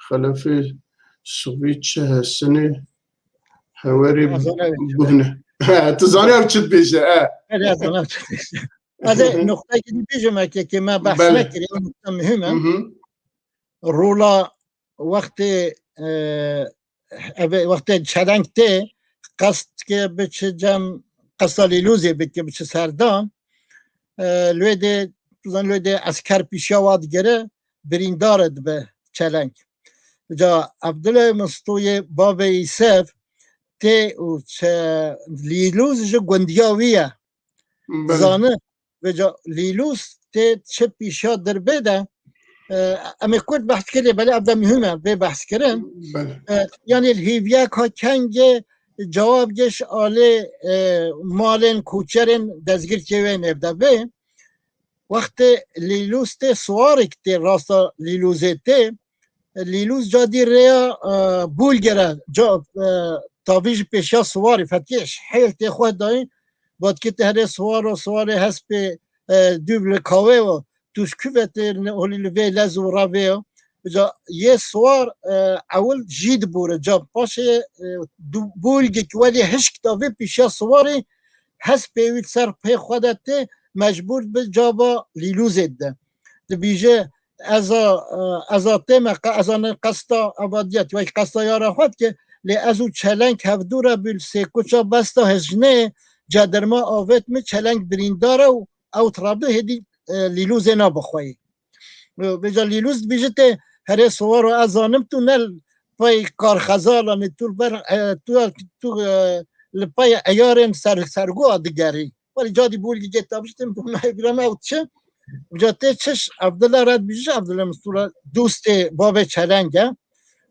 Xelefê Sivî çi hesinê hewerê Azan ew. buhne. Tu zanî ev çi dibêje, e. Belê, ez zanî ew çi dibêje. Ez ê nuqteyekî dî bêjim, eke ke me behs Belê. nekirî, ew nuqte muhîm e. Hı hı. Rola wextê, e, ev wextê çeleng tê, qest ke biçi cem, qesta Lîlûzê bike biçi serdan, e, li wê dê, tu zanî li wê dê esker pîşiya wa digere, birîndar dibe çeleng. Ca Evdilê Mistoyê bavê Îsev tê û çe-, Lîlûz ji gundiya wî ye. Belê. Zane, vêca Lîlûz tê çi pîşiya dirbê de, E, em ê kurt behs kirê, belê ev de muhim e, vê behs kirin. Belê. E, yanî li hêviyek ha kengê cewab geş alê, e, malên koçerên dezgirkê wê nêvde bê. Wextê Lîlûz tê, siwarek tê, rasta Lîlûzê tê. Lîlûz ca dî rêya, e, Bulgere, ca, e, tavî ji pêşiya siwarî, fetiyê hêl tê xwe dayî, batkê te herê siwaro, siwarê hespê, e, dû li kawê o, tu ji ku ve tê, ne holî li vê lez û revê yo. Ca yê siwar, e, ewil jî dibûre, ca paşê, e, du-, Bulgek welê hişk da vê pêşiya siwarê hespê wî li ser pê xwe de tê, mecbûr bi cava Lîlûzê dide. Dibîje, ez a, e, ez a tê me, qe-, ez a ne qesta ebadiyet, wek qesta yara xwe dike, lê ez û çeleng hevdû re bû li sêkuça besta hejnê, cedirma avêt min, çeleng birîndar e û ew tirabi hêdî, e, Lîlûzê nabixweyî. E, vêca Lîlûz dibîje tê herê siwaro, ez zanim tu ne li pey karxezalanê, tu li ber, e, tu, tu, e, li pey eyarên ser, sergoya digerî. Welî cadî Bulgî gê tabiştim, tu me bîra me ew çi? Ca tê çiş Evdila re dibîje, Evdila Mistûra dostê bavê çeleng e.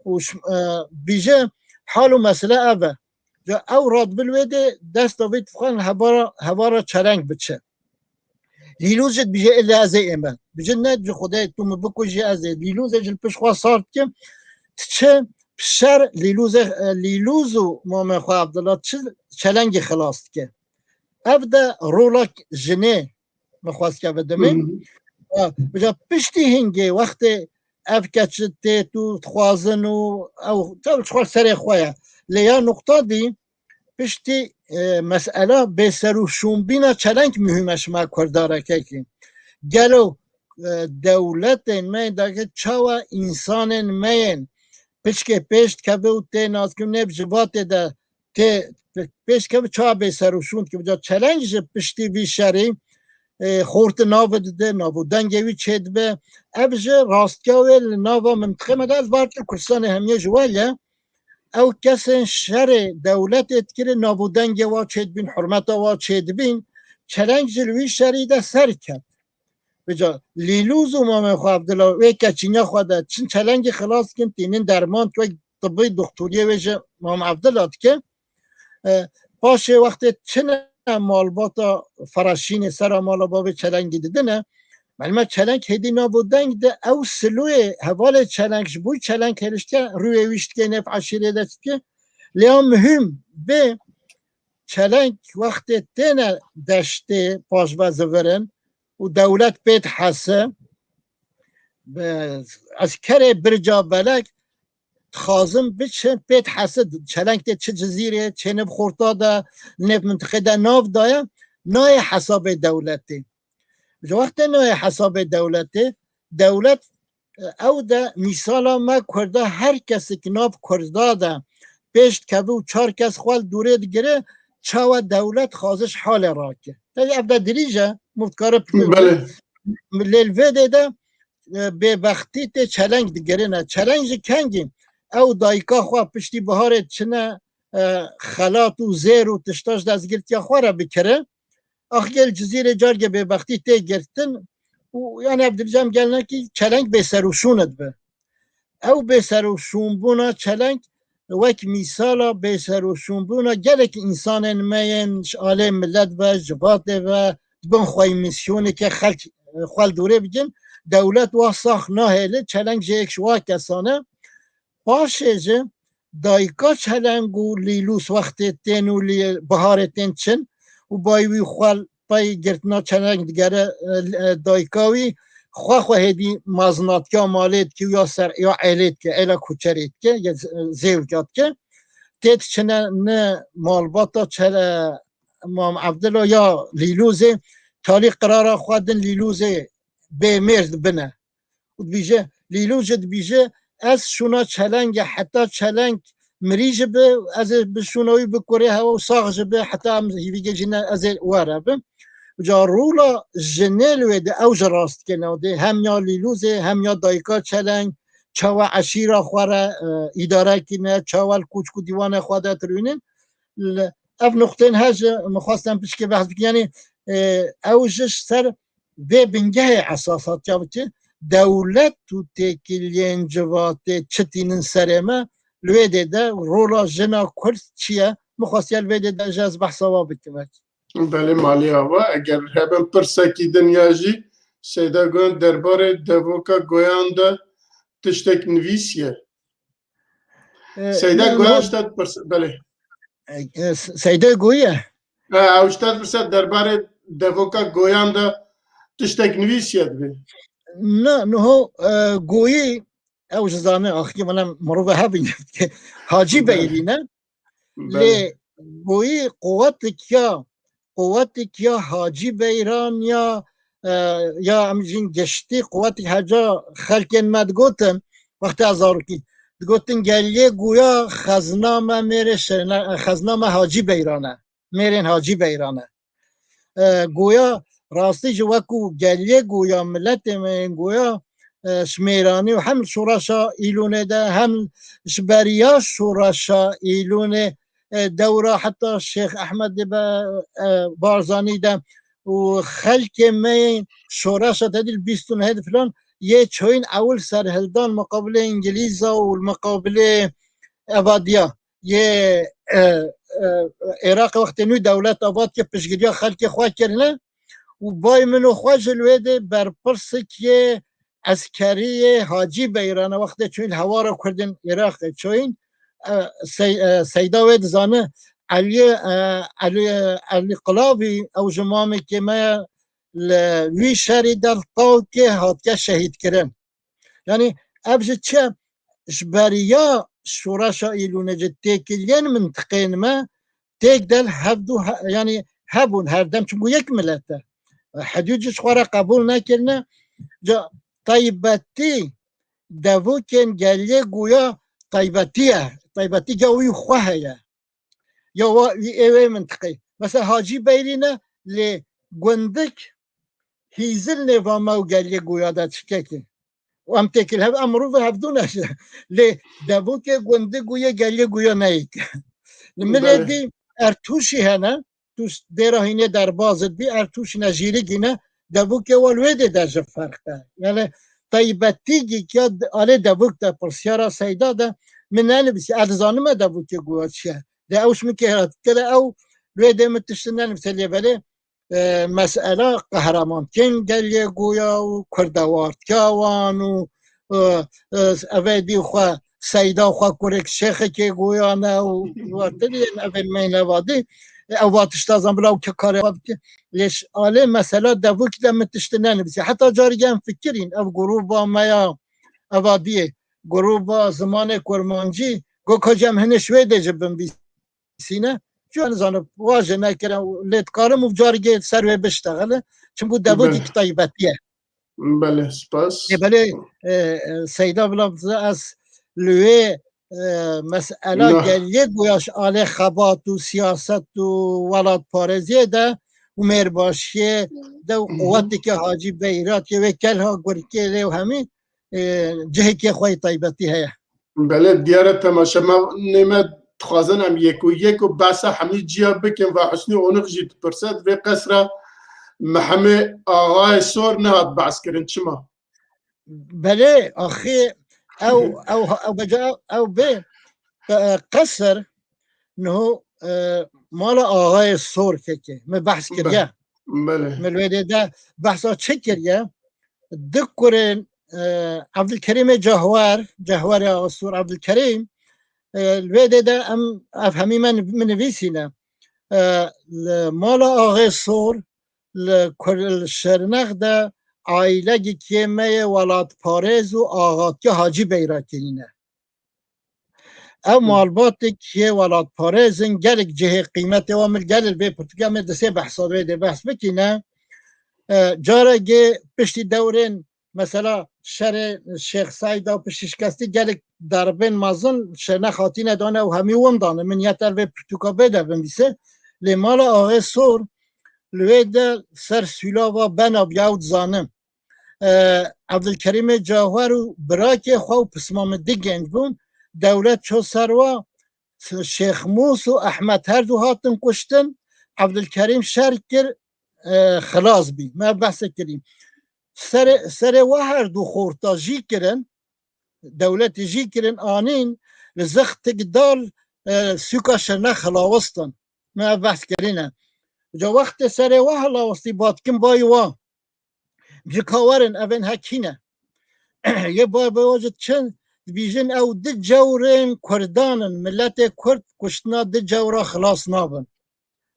Û ş-, e, bîje hal û mesele ev e. Ca ew radbil wê dê desta vê dixwin hevara, hevara çeleng biçe. Lîlûz jî dibîje ille ez ê ême. Bije ne ji Xwedê tu min bikujî ez ê. Lîlûzê ji li pişt xwe sar dikim. Diçe pişer Lîlûzê, e, Lîlûz û mamê xwe Evdila çi çelengê xilas dike. Ev de rola jinê min xwest ke bidimê. Hı hı. Ha, vêca piştî hingê wextê ev keç tê tu dixwazin û ew tev ji xwe serê xwe ye. Lê ya nuqta dî piştî, e, mesela bêserûşûnbîna çeleng muhîm e ji me kurdarekekî. Gelo, e, dewletên me dake çawa însanên me yên piçkê pêş dikeve û tê naskirin nêv ji vatê de tê pêşkevin çawa bêserûşûn dike. Vêca çeleng ji piştî vî şerî, e, xorti navê dide, nav û dengê wî çêdibe. Ev ji rastgeha wê li nava mintiqê me de ez bar Kurdistanê hemiyê ji we ye. Ew kesên şerê dewletê dikirê nav û dengê wa çêdibîn, hurmeta wa çêdibîn. Çeleng ji li wî şerî de ser ket. Vêca Lîlûz û mamê xwe Evdila wê keçîna xwe de çin çelengê xilas dikin, tînin derman wek tibî doktoriyê wê ji Mam Evdila dike. E, paşê wextê çine malbata Feraşînê sera mala bavê çelengî didine. Melime çeleng hêdî nav û deng de ew siloyê hevalê çeleng ji bo çeleng hêliştiye rûyê wî ştikê nêv eşîrê de çitike. Lê ya muhîm bê çeleng wextê têne deştê paşve zivirin û dewlet pê dihese, bi eskerê birca belek dixwazin biçin pê dihese, çeleng tê çi cizîrê, çê nêv xorta de, nêv mintiqê de nav daye, nayê hesabê dewletê. Ji wextê nayê hesabê dewletê, dewlet, e, ew de mîsala me Kurda her kesik nav Kurda de pêş dikeve û çar kes xwe li dûrê digire, çawa dewlet xwaziş halê rake. Tabii ev de dirîj e, muftkare Belê. Lê li vê dê de, e, bêbextî tê çeleng digirine. Çeleng ji kengî? Ew dayika xwe piştî biharê çine, e, xelat û zêr û tişta ji destgirtiya xwe re bikire. Ax gel Cizîrê cargê bêbextî tê girtin û yani ev dibêjim gelnekî çeleng bêserûşûn dibe. Ew bêserûşûnbûna çeleng wek mîsala bêserûşûnbûna gelek însanên me yên ji alê milet ve, ji vatê ve, di bin xwe yî mîsyoneke xelk, xwe li dûrê bigin, dewlet wa sax nahêle, çeleng jê yek ji wa kesan e. Paşê jî dayika çeleng û Lîlûs wextê tên û lî-, biharê tên çin û bayî wî xwe li pey girtina çeleng digere, e, e, dayika wî xwe xwe hêdî mezinatiya malê dike û ya ser, ya êlê dike, êla kuçerê dike, ya z-, zêwika dike. Tê diçine ne malbata çele-, Mam Evdila ya Lîlûzê, talî qirara xwe din Lîlûzê bê mêr dibine. Û dibîje, Lîlû jî dibîje, ez şûna çelenge, heta çeleng mirî jî bi, ez ê bi şûna wî bikurê hewa û sax jî bi, heta em hîvîgê jî ne, ez ê were bim. Ca rûla jinê li wê de ew jî rast dike navdê, hem ya Lîlûzê, hem ya dayika çeleng, çawa eşîra xwe re, e, îdare kine, çawa li kûçk û dîwanê xwe de dirûnin. Li, ev nuqtên her jî min xwestin pişkê behs bikin. Yanî, e, ew jî ji ser vê bingehê esas hatiya bike. dewlet û têkiliyên civatê çi tînin serê me, li wê dê de rola jina Kurd çi ye? Min xwestiye li vê dê de ji ez behsa wa bikim. Belê, maliya we, eger hebin pirsekî din ya jî, Seyda Goyan derbarê devoka Goyan de tiştek nivîsiye. E, Seyda ne, Goyan ne, ji te dipirse, belê. e, e, Seyda Goya. E, ew ji te dipirse derbarê devoka Goyan de tiştek nivîsiye dibê. Na, niho, e, Goyî, ew ji zane axî, mana mirove hebî, Hacî Belê. Beyrî ne. Belê. Lê Goyî quwetik ya, quwetik ya Hacî Beyran ya, e, ya em jîn giştî quwetik heca xelkên me digotin, wextê ez zarokî, digotin geliyê Goya xezna me mêrê şirine, xezna me Hacî Beyran e. Mêrên Hacî Beyran e. E, Goya rastî jî wekû geliyê Goya, miletê me yên Goya, e, ji mêranî û hem li şoreşa Îlûnê de hem ji beriya şoreşa Îlûnê, e, dewra heta Şêx Ehmedê be, e, Barzanî de û xelkê me yên şoreşa tedî li bîst û nehê de filan yê çoyîn ewil serhildan miqabilê Îngilîza û li miqabilê evadiya yê, e, e, Iraqê wextê nû dewlet ava dike piştgiriya xelkê xwe kirine û bay min û xwe ji li wê dê berpirsik yê eskerî yê Hacî Beyrane wextê çûyîn li hewara Kurdên Iraqê çûyîn, e, Sey-, e, Seyda wê dizane Elî, e, Elî, Elî Qilavî ew ji mamekê me ye li wî şerî de li Tawkê hatike şehîdkirin. Yanî ev ji çi? Ji beriya şoreşa Îlûnê ji têkiliyên mintiqên me têk de li hevdu he-, yanî hebûn herdem, çimkû yek milet e. Hidûd ji xwe re qebûl nekirine. Ca taybetî devokên geliyê Goya taybetî ye. Taybetî ya wî xwe heye. Ya wa wî ê wê mintiqê. Mesela Hacî Beyrî ne lê gundik hîzil nêva me û geliyê Goya de çikekê. Û em têkil hev, em mirov hevdû ne. Lê devokê gundik û yê geliyê Goya neyêk. Li milê Belê. dî Ertûşî hene, tu dêra hînê derbaz dibî, Ertûşî ne, Jîrigî ne, devokê wa li wê dê de ji ferq e. Yani taybetî gî ya alê devok de pirsyara Seyda de min nenivîsî, ez dizanim e devokê Goya çi ye. De ew ji min kê hat kire ew wê dê min tiştin nenivîse lê belê, e, mesela qehremantiyan geliyê Goya û kurdewartiya wan û, e, e, evê dî xwe Seyda xwe kurek şêxekê Goya ne û watirî evên me neva dî, e, ew va tişta zan bila û ke karê xwe bike. Lê ji alê mesela devokî de min tiştin nenivîsî. Heta carî em fikirîn ev grûba me ya evadiyê, grûba zimanê kurmancî, go ka cem hinê ji wê dê ji binvîsîne. Çi nizanim, wa jî nekire, lê dikarim û cargê ser wê biştexile. Çimkû devokî Belê. taybetî ye. Belê, spas. Ê, belê, e, e, Seyda bila ez li wê, e, mesela Na. geliyê Goya ji alê xebat û siyaset û welatparêziyê de û mêrbaşiyê de û Hı hı. quweteke Hacî Beyratê wê kelha gurkê lê û hemî, e, cihekê xwe yê taybetî heye. Belê, diyar e temaşe. Me nê me dixwazin em yek û yek û behsa hemî ciya bikin ve Husnî Onix jî dipirse, divê qesra Mihemê Axayê Sor nehat behs kirin. Çima? Belê, axî ew, ew, ew beca ew bê, e, qesir niho, e, mala Axayê Sor kekê. Me behs Be-, kiriye. belê. Me li wê dê de behsa çi kiriye? Di kurên, e, Evdilkerîmê Cahwer, Cahwerê Axa Sor Evdilkerîm, e, li wê dê de em ev hemî me niv-, min nivîsîne. E, li mala Axê Sor, li Kur-, li Şirnex de aîlegî kê me yê welatparêz û axatiya Hacî Beyrakî ne. Ew Hı. malbatê kê welatparêz in, gelek cihê qîmetê wan min gelek vê pirtûka me di sê behsa wê dê behs bikîne. E, carekê piştî dewrên, mesela şerê Şêx Seyda piştî şikestî gelek derbên mezin Şirnex hatîne dane û hemî winda ne. Min ya te vê pirtûka bê de binvîse. Lê mala Axê Sor li wê de ser sûlava bena bûye, ew dizanin. E, Evdilkerîmê Cahwer û birakê xwe û pisma min di genc bûn. Dewlet ço ser wa, Şêx Mûs û Ehmed her du hatin kuştin. Evdilkerîm şer kir, e, xilas bî. Me behsê kirî. serê, serê wa her du xorta jî kirin, dewletê jî kirin, anîn li zixtik dal, e, sûka Şirnex hilawestin. Me ev behs kirîne. Ca wextê serê wa hilawestî, ba dikin bayê wa. Ji ka werin, evên hekî ne. Yê bay bay wa ji çin dibîjin, ew di cewrên Kurdan in, miletê Kurd kuştina di cewra xilas nabin.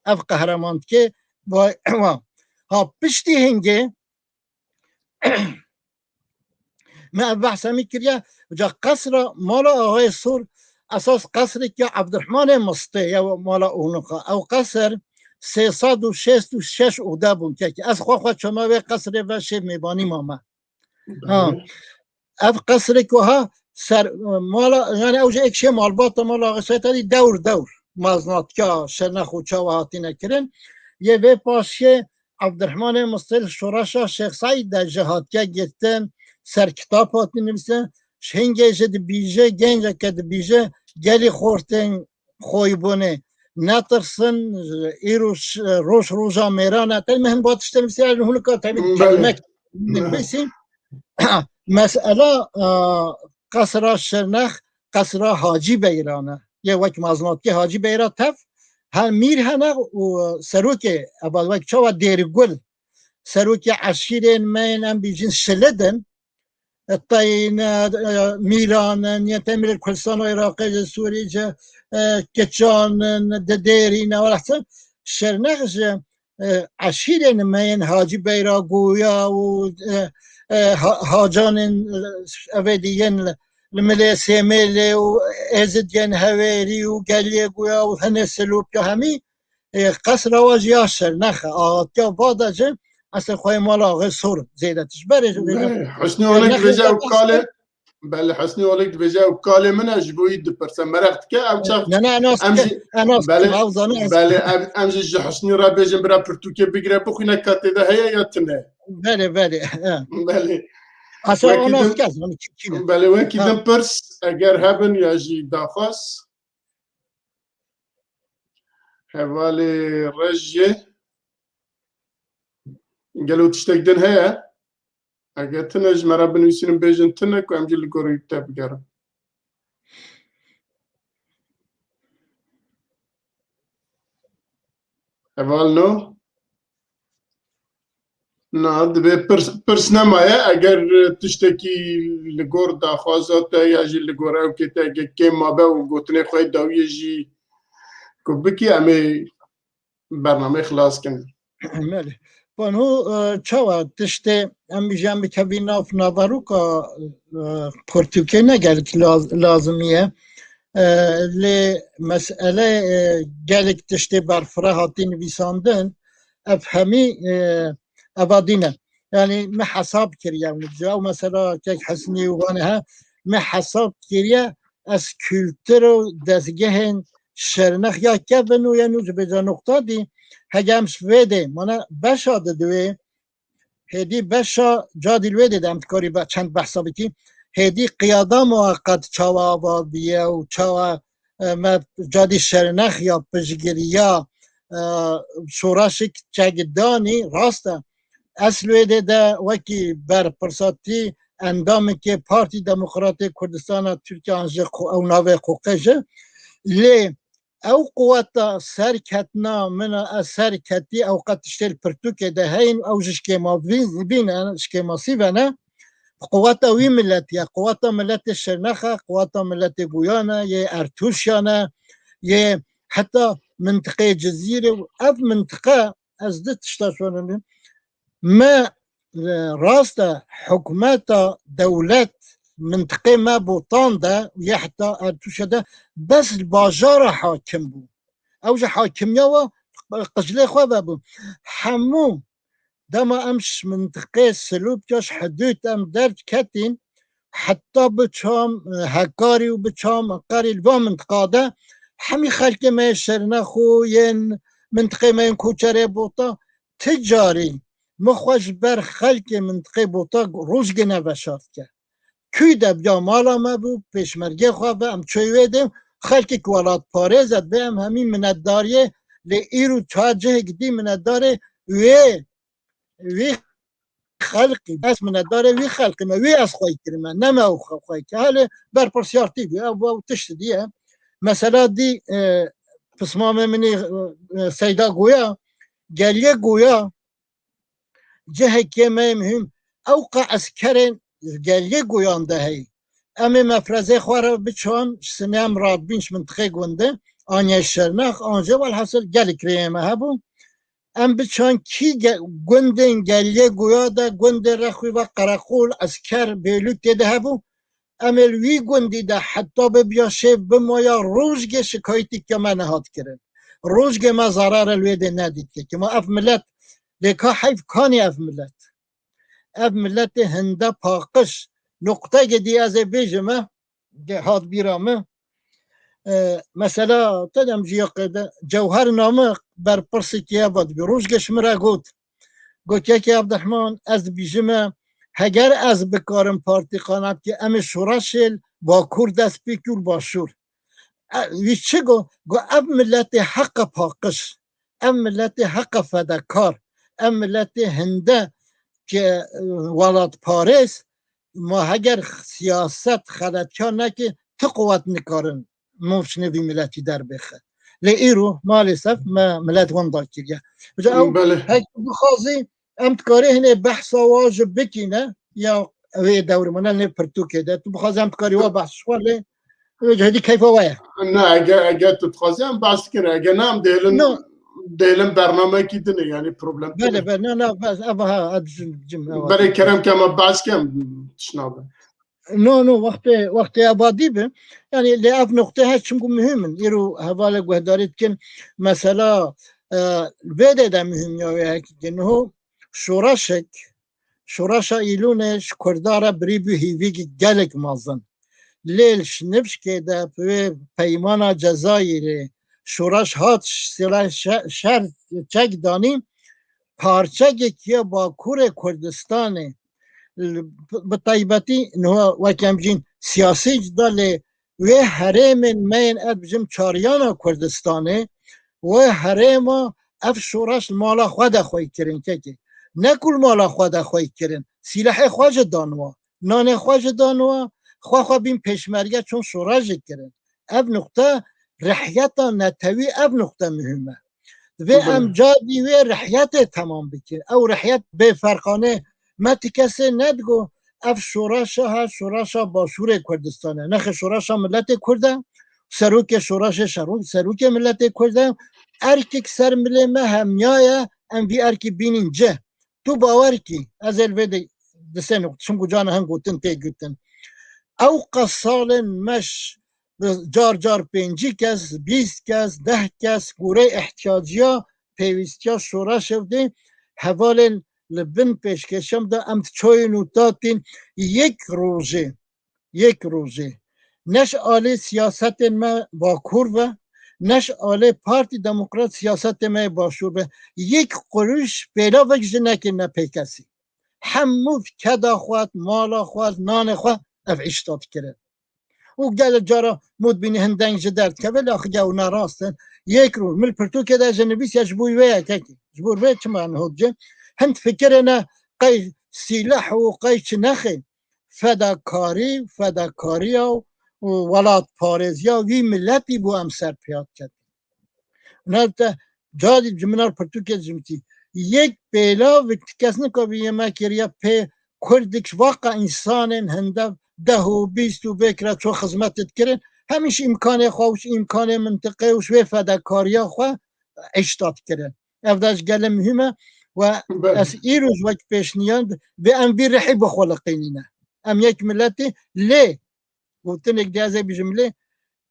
Ev qehremantikê bay wa. Ha, piştî hingê, me ev behsa min kiriye, ca qesra mala Axayê Sor, esas qesrek ya Evdirehmanê Mistê ya mala Onuxa. Ew qesr sê sed û şêst û şeş ûde bûn kekî. Ez xwe xwe çoma wê qesrê ve şêv mêbanî mame. Ha. Ev qesrek wiha ser, e, mala, yani ew ji êk şê malbata mala Axayê Sor tedî dewr dewr. Maznatkiya Şirnex û çawa hatine kirin. Yê vê paşê Evdirehmanê Mistê li şoreşa Şêx Seîd de jî hatiye girtin, ser kitap hatî nivîsin. Ji hingê jî dibîje, genceke dibîje, gelî xortên xwe yî bûnê netirsin, îro ş-, roj roja mêran e. Te min hin ba tiştê nivîsî, ez hûn ka temî Belê. çekmek nivîsî. Mesela, e, qesra Şirnex, qesra Hacî Beyran e. Yê wek maznatî Hacî Beyra tev, her mîr hene û serokê, eva wek çawa Dêrgul, serokê eşîrên me yên em bîjin Şilid in, e, teyne, e, Mîran in, yên temî li Kurdistana Iraqê ji Sûrî ji, e, Kiçan in, Didêrî ne, welehse Şirnex ji, e, eşîrên me yên Hacî Beyra Goya û, e, e, ha-, Hacanên, e, evê dî yên li, li Milê Sêmêlê û Êzidiyên Hewêrî û Geliyê Goya û hinê Silopya hemî, e, qesra wa jî ya Şirnex e. Axatiya va de jî eslê xwe yê mala Axê Sor zêde tişt. Berê ji vê Belê, Husnî Onik Şirnexê dibêje ew qesra kalê, belê, Husnî Onik dibêje ew kalê min e, ji bo wî dipirse. Meraq dike, ew çax Ne, ne, enas em dike, jî, enas belê, dike, ew zane, enas belê, dike. Em, em jî ji Husnî re bêjin bira pirtûkê bigire, bixwîne ka tê de heye ya tune. Belê, belê, he. Belê. Asa Wekî onas din, kes, hani kim, kim? Belê, wekî Ha. din pirs, eger hebin ya jî daxwaz. Hevalê Rejê, gelo tiştek din heye? Eger tune ji me re binivîsînin, bêjin tune ku em jî li gor wî te bigerin. Heval no? Na, divê pirs, pirs nemaye. Eger tiştekî li gor daxwaza te ya jî li gor ewkê te, eger kêm mabe û gotinê xwe yê dawiyê jî ku bikî, em ê bernameyê xilas kin. Belê. Bon, hû, e, çawa tiştê em bêjin bikevî nav naveroka, e, pirtûkê ne gelek laz-, lazimî ye. E, lê mesele, e, gelek tiştê berfireh hatî nivîsandin, ev hemî, e, eva dî ne. Yanî me hesab kiriye, ew mesela kek Hesnî û vanê he, me hesab kiriye, ez kultur û dezgehên Şirnex ya kevin û ya nû ji bêja noqta dî, hege em ji vê dê, mana beşa di divê, hêdî beşa cadî li wê dê de em dikarî be çend behsa bikî, hêdî qiyada muqeqet çawa ava biye û çawa, e, me cadî Şirnex ya piştgiriya, e, şoreşik çekdanî rast e. Ez li wê dê de wekî berpirsatî endamekê Partî Demokratê Kurdistana Tirkiye an jî xwe-, ew navê Qoqê jî. Lê ew quweta serketina min a, ez serketî, ew qet tiştê li pirtûkê de heyin, ew ji şkêma vî-, vî ne, şkêma sîve ne. Quweta wî miletî ye, quweta miletê Şirnex e, quweta miletê Guyan e, yê Ertûşyan e, yê heta mintiqê Cizîrê û ev mintiqe ez di tişta şonin. Me, e, rast e, hikûmeta dewlet mintiqê me Botan de yê heta Ertûşe de bes li bajara hakim bû. Ew ji hakimiya we qiclê xwe vebû. Hemû dema em ji mintiqê Silopya ji hidûd em derdiketîn, heta bi çam, e, Hekarî û bi çam Qerî li van mintiqa de hemî xelkê me yê Şirnex û yên mintiqê me yên koçerê Bota ti carî min xwe ji ber xelkê mintiqê Bota rojgê neveşartike. Kû de biya mala me bû, pêşmergê xwe ve em çûyî wê dê, xelkek welatparêz e, dibê em hemî minetdariyê, lê îro çar cihek dî minetdarê wê, wê xelqî, ez minetdarê wî xelqî me, wî ez xwey kirime, ne me ew xwe, xwey kir. Helê berpirsiyartî bû, ew, ew tişt dî ye. Mesela dî, e, pismamê min ê, e, Seyda goya, geliyê goya, cihekê me yê muhîm, ew qe eskerên geliyê goyan de heyî. Em ê mefrezê xwe re biçan, ji sinê em radibîn ji mintiqê gundê, an yê Şirnex, an jê, welhasil gelek rêyê me hebû. Em biçan kî ge-, gundên geliyê goya de, gundê re xwî ve qereqol, esker, bêlût tê de hebû. Em ê li wî gundî de heta bibiya şêv bimaya rojgê şikayetî ke me nehat kirin. Rojgê me zarare li wê dê nedît ke. Kima ev milet, lê ka heyf kanî ev milet. Ev miletê hinde paqij. Nuqteyê dî ez ê bêjime, ge hat bîra min. E, mesela, te dem jî ya qede, Cewher Namik berpirsî ke eva dibî. Rojgê ji min re got. Got, Kekê Evdirehman, ez dibîjime, heger ez bikarim partî qane bike, em ê şoreşê li Bakur dest pê kir û li Başûr. E, wî çi got? Got, ev miletê heqe paqij, ev miletê heqe fedekar, ev miletê hinde ke, e, welatparêz, ma heger siyaset xeletkar neke, ti quwet nikarin mûf ji nêvî miletî derbêxe. Lê îro, malêsef, me milet wenda kiriye. Ca ew Belê. hek tu bixwazî, em dikarê hinê behsa wa ji bikîne, ya wê dewrimane nê pirtûkê de. Tu bixwazî em dikarî wa behs ji xwe lê, wê cihedî keyfa we ye. Ne, ege, ege tu dixwazî em behs dikin, ege ne em dêlin, No. dêlin bernamekî din e, yani problem Belê, tune. belê, ne, ne, bes, ev ha, ez cim, cim, ev ha. Berê kerem ke me behs kem, tişnabe. No, no, wextê, wextê ebadî be. Yani lê ev noqtê her çimku muhim in. Îro hevalê guhdarî dikin, mesela, e, vê de de muhim ya wê hekî ke niho şoreşek, şoreşa Îlûnê ji Kurda re birî bû hîvî gelek mezin. Lê li Şinifşkê de bi wê peymana Cezayirê şoreş hat sila şe-, şer çek danî, parçekek ya Bakurê Kurdistanê, bi taybetî niha wek em jîn siyasî cida lê wê herêmên me yên ez bijim çariyana Kurdistanê, wê herêma ev şoreş li mala xwe de xwey kirin kekê. Ne ku li mala xwe de xwey kirin, sîlehê xwe ji dan wa, nanê xwe ji dan wa, xwe xwe bîn pêşmerge çûn şoreş jî kirin. Ev nuqte rihiyeta netewî, ev nuqte muhim e. Divê Belê. em cadî wê rihiyetê temam bikin. Ew rihiyet bê ferqane me ti kesê nedigo, ev şoreşa ha, şoreşa Başûrê Kurdistanê. Nexê şoreşa miletê Kurd e, serokê şoreşê şero-, serokê miletê Kurd e. Erkek ser milê me hemiya ye, em vî erkî bînîn cih. Tu bawer kî, ez ê li vê de di sê nuqt-, çimku cana hin gotin tê gotin. Ew qas salên meş, car car pêncî kes, bîst kes, deh kes, gorey ihtiyaciya, pêwîstiya şoreşê dê hevalên li bin pêşkêşan de em diçoyên û tatîn yek rojê, yek rojê. Ne ji alê siyasetên me Bakur ve, ne ji alê Partî Demokrat siyasetê me yê Başûr ve. Yek quruş pêlavek ji nekê ne pê kesî. Hemû keda xwe, mala xwe, nanê xwe ev îşta dikirin. Û gelek cara mû dibînî hin deng ji derdikeve, lê axir ew ne rast in. Yek rû, min li pirtûkê de ji nivîsiya ji bo wê yekekî. Ji bo wê çima niho dice? Hin fikirê ne qey sîleh û qey çi nexê. Fedakarî, fedakariya û, û welatparêziya wî miletî bû em ser piya diket. Navte cadî ji min re pirtûkê dijimtî. Yek pêlav ti kes nikabî yê me kiriye pê Kurdik ji vaqa însanên hinde deh û bîst û vê kira ço xizmetê dikirin. Hemî ji îmkanê xwe û ji îmkanê mintiqê û ji wê fedakariya xwe îşta dikirin. Ev de ji gelê muhîm e we Be- ez îro ji wek pêşniyar vê em vî rihî bi xwe liqînîne. Em yek miletî lê gotinek dê ez ê bijim lê,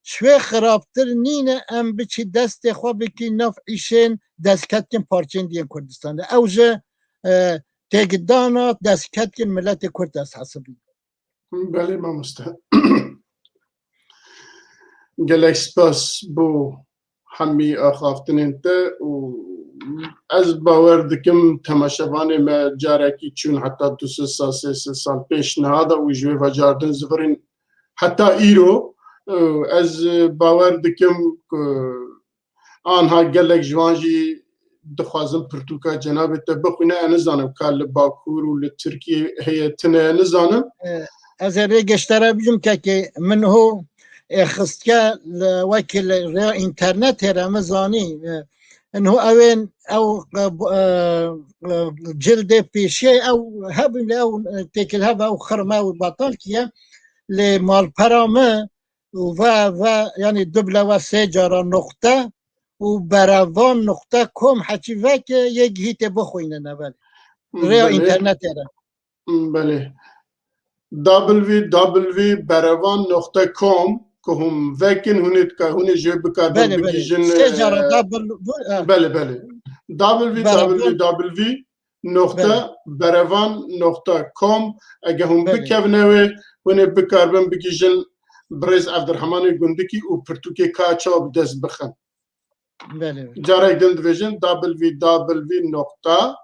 ji wê xirabtir nîne em biçî destê xwe bikî nav îşên destketkin parçeyên diyên Kurdistanê. Ew ji, e, têkdana destketkin miletê Kurd ez hesibîm. Belê mamoste. Gelek spas bo hemî axaftinên te û ez bawer dikim temaşevanê me carekî çûn heta du sê sal, sê sê sal pêş niha de û ji wê vecardin zivirîn heta îro. Ez bawer dikim ku anha gelek ji wan jî dixwazin pirtûka cenabê te bixwîne, ez nizanim ka li Bakur û li Tirkiyê heye tune, ez nizanim. E, ez ê rêgeştara bijim kekê min ho ê xistke li wekî li rêya înternetê re min zanî. E, in ho ewên ew, e, bu-, e, e, cildê pêşiyê ew hebûn lê ew, e, têkil hebe ew xirme ew batal kiye. Lê malpera min û ve, ve, yanî dublewe sê cara noqte û berevan noqte com heçî veke yê gihîtê bixwînine, belê. Rêya Belê. înternetê re. Belê. W W W berevan noqte com ku hûn vekin, hûn ê dika-, hûn ê jê bikarbin Belê, belê. bigihîjin, Sê cara e, double bu, e, belê, belê. Berevan. W W W noqte Belê. berevan noqte com, ege hûn Belê. bikevne wê, hûn ê bikarbin bigihîjin birêz Evdirhemanê Gundikî û pirtûkê ka çawa bi dest bixin. Belê, belê. Carek din dibêjin W W W noqte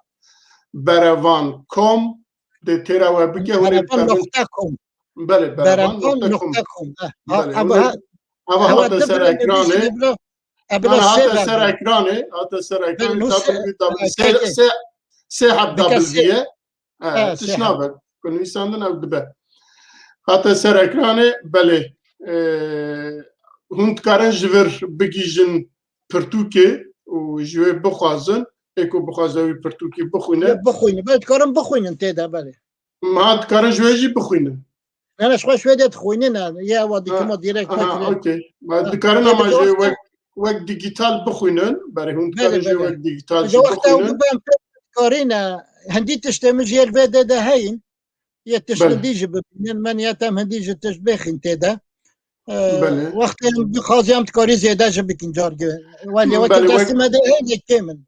berevan com, dê têra we bike, hûn ê Berevan bikevin. noqte com. Belê, berevan Berevan noqte com. noqte com. Eh, ha, Belê, ebe hûn ê, ha, eva hewa hate ser dibire ekranê. bibîsî bibire. Ebile Ana sê hate ser berde. ekranê, hate ser Belê, ekranê, no sê, W W W, eh, sê, keke. sê, sê heb Dike W sê. ye. Ha, Ha, tişt sê heb. nabe. Ku nivîsandin ew dibe. Hate ser ekranê, belê. E, hûn dikarin ji vir bigihîjin pirtûkê û ji wê bixwazin, ê ku bixwaze wî pirtûkî bixwîne. Ya bixwînin, belê dikarin bixwînin tê de, belê. Ma dikarin ji wê jî bixwînin. Ne, ne, ji xwe ji wê de dixwînin, e, ya wa Ha, dikima direkt aha, vekirî. okey. Ma Ha, dikarin tê ama de ji wê wexta wek, wek digital bixwînin. Berê hûn Belê, dikarin ji wê belê. wek digital Ji jî wexta ew bixwînin. bibe em pê dikarîn, e, hindî tiştê min ji yê li vê de de heyin. Yê tişt Belê. hindî jî bibînin. Men ya tem hindî jî tişt bêxîn tê de. E, Belê. wextê em bixwazî em dikarî zêde jî bikin cargê. Welê wekî Belê, wek destê me de heyne kêm in.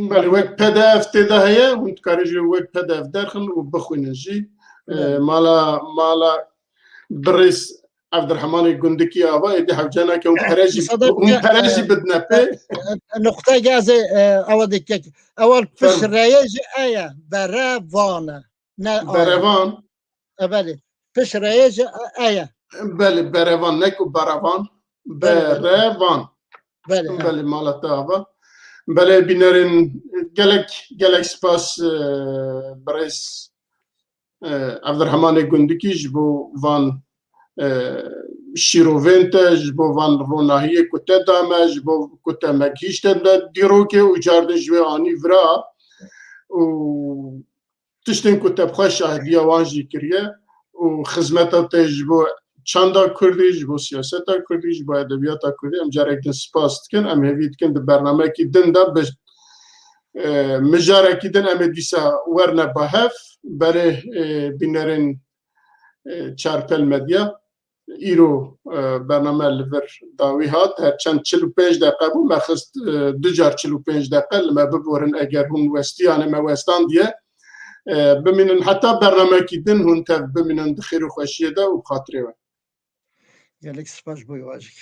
Belê, wek P D F tê de heye, hûn dikarî jî wek P D F derxin û bixwînin jî. E, Belê. mala, mala birêz Evdirhemanê Gundikî ava, êdî hewce nake hûn pere jî, Misaade hûn ke, pere e, jî bidine pê. e, e, nuqteyeke ez ê, e, ewa dikek. Ewa li pişt Fermo. reyê jî eye, berevan e. Ne aye. Berevan. E, belê. Pişt reyê jî, e, eye. Belê, berevan, ne ku berevan. Belê, belê. Berevan. Belê, ha. Belê, mala te ava. Belê, bînerên gelek, gelek spas, e, birêz, e, Evdirhemanê Gundikî ji bo van, e, şîrovên te, ji bo van ronahiyê ku te da me, ji bo ku te me gihîşte me dîrokê û cardin ji wê anî vira û tiştên ku te bi xwe şahidiya wan jî kiriye û xizmeta te ji bo çanda kurdî, ji bo siyaseta kurdî, ji bo edebiyata kurdî, em carek din spas dikin. Em hêvî dikin di bernameyekî din de bi, e, mijarekî din em ê dîsa werne ba hev. Berê, e, bînerên, e, Çarpel Medya. Îro, e, bername li vir dawî hat. Her çend çil û pênc deqe bû, me xist, e, du car çil û pênc deqe li me biborin, eger hûn westiyanê me westandiye. E, bimînin heta bernamekî din, hûn tev bimînin di xêr û xweşiyê de û bi xatirê we. Gelek spas bo wajik.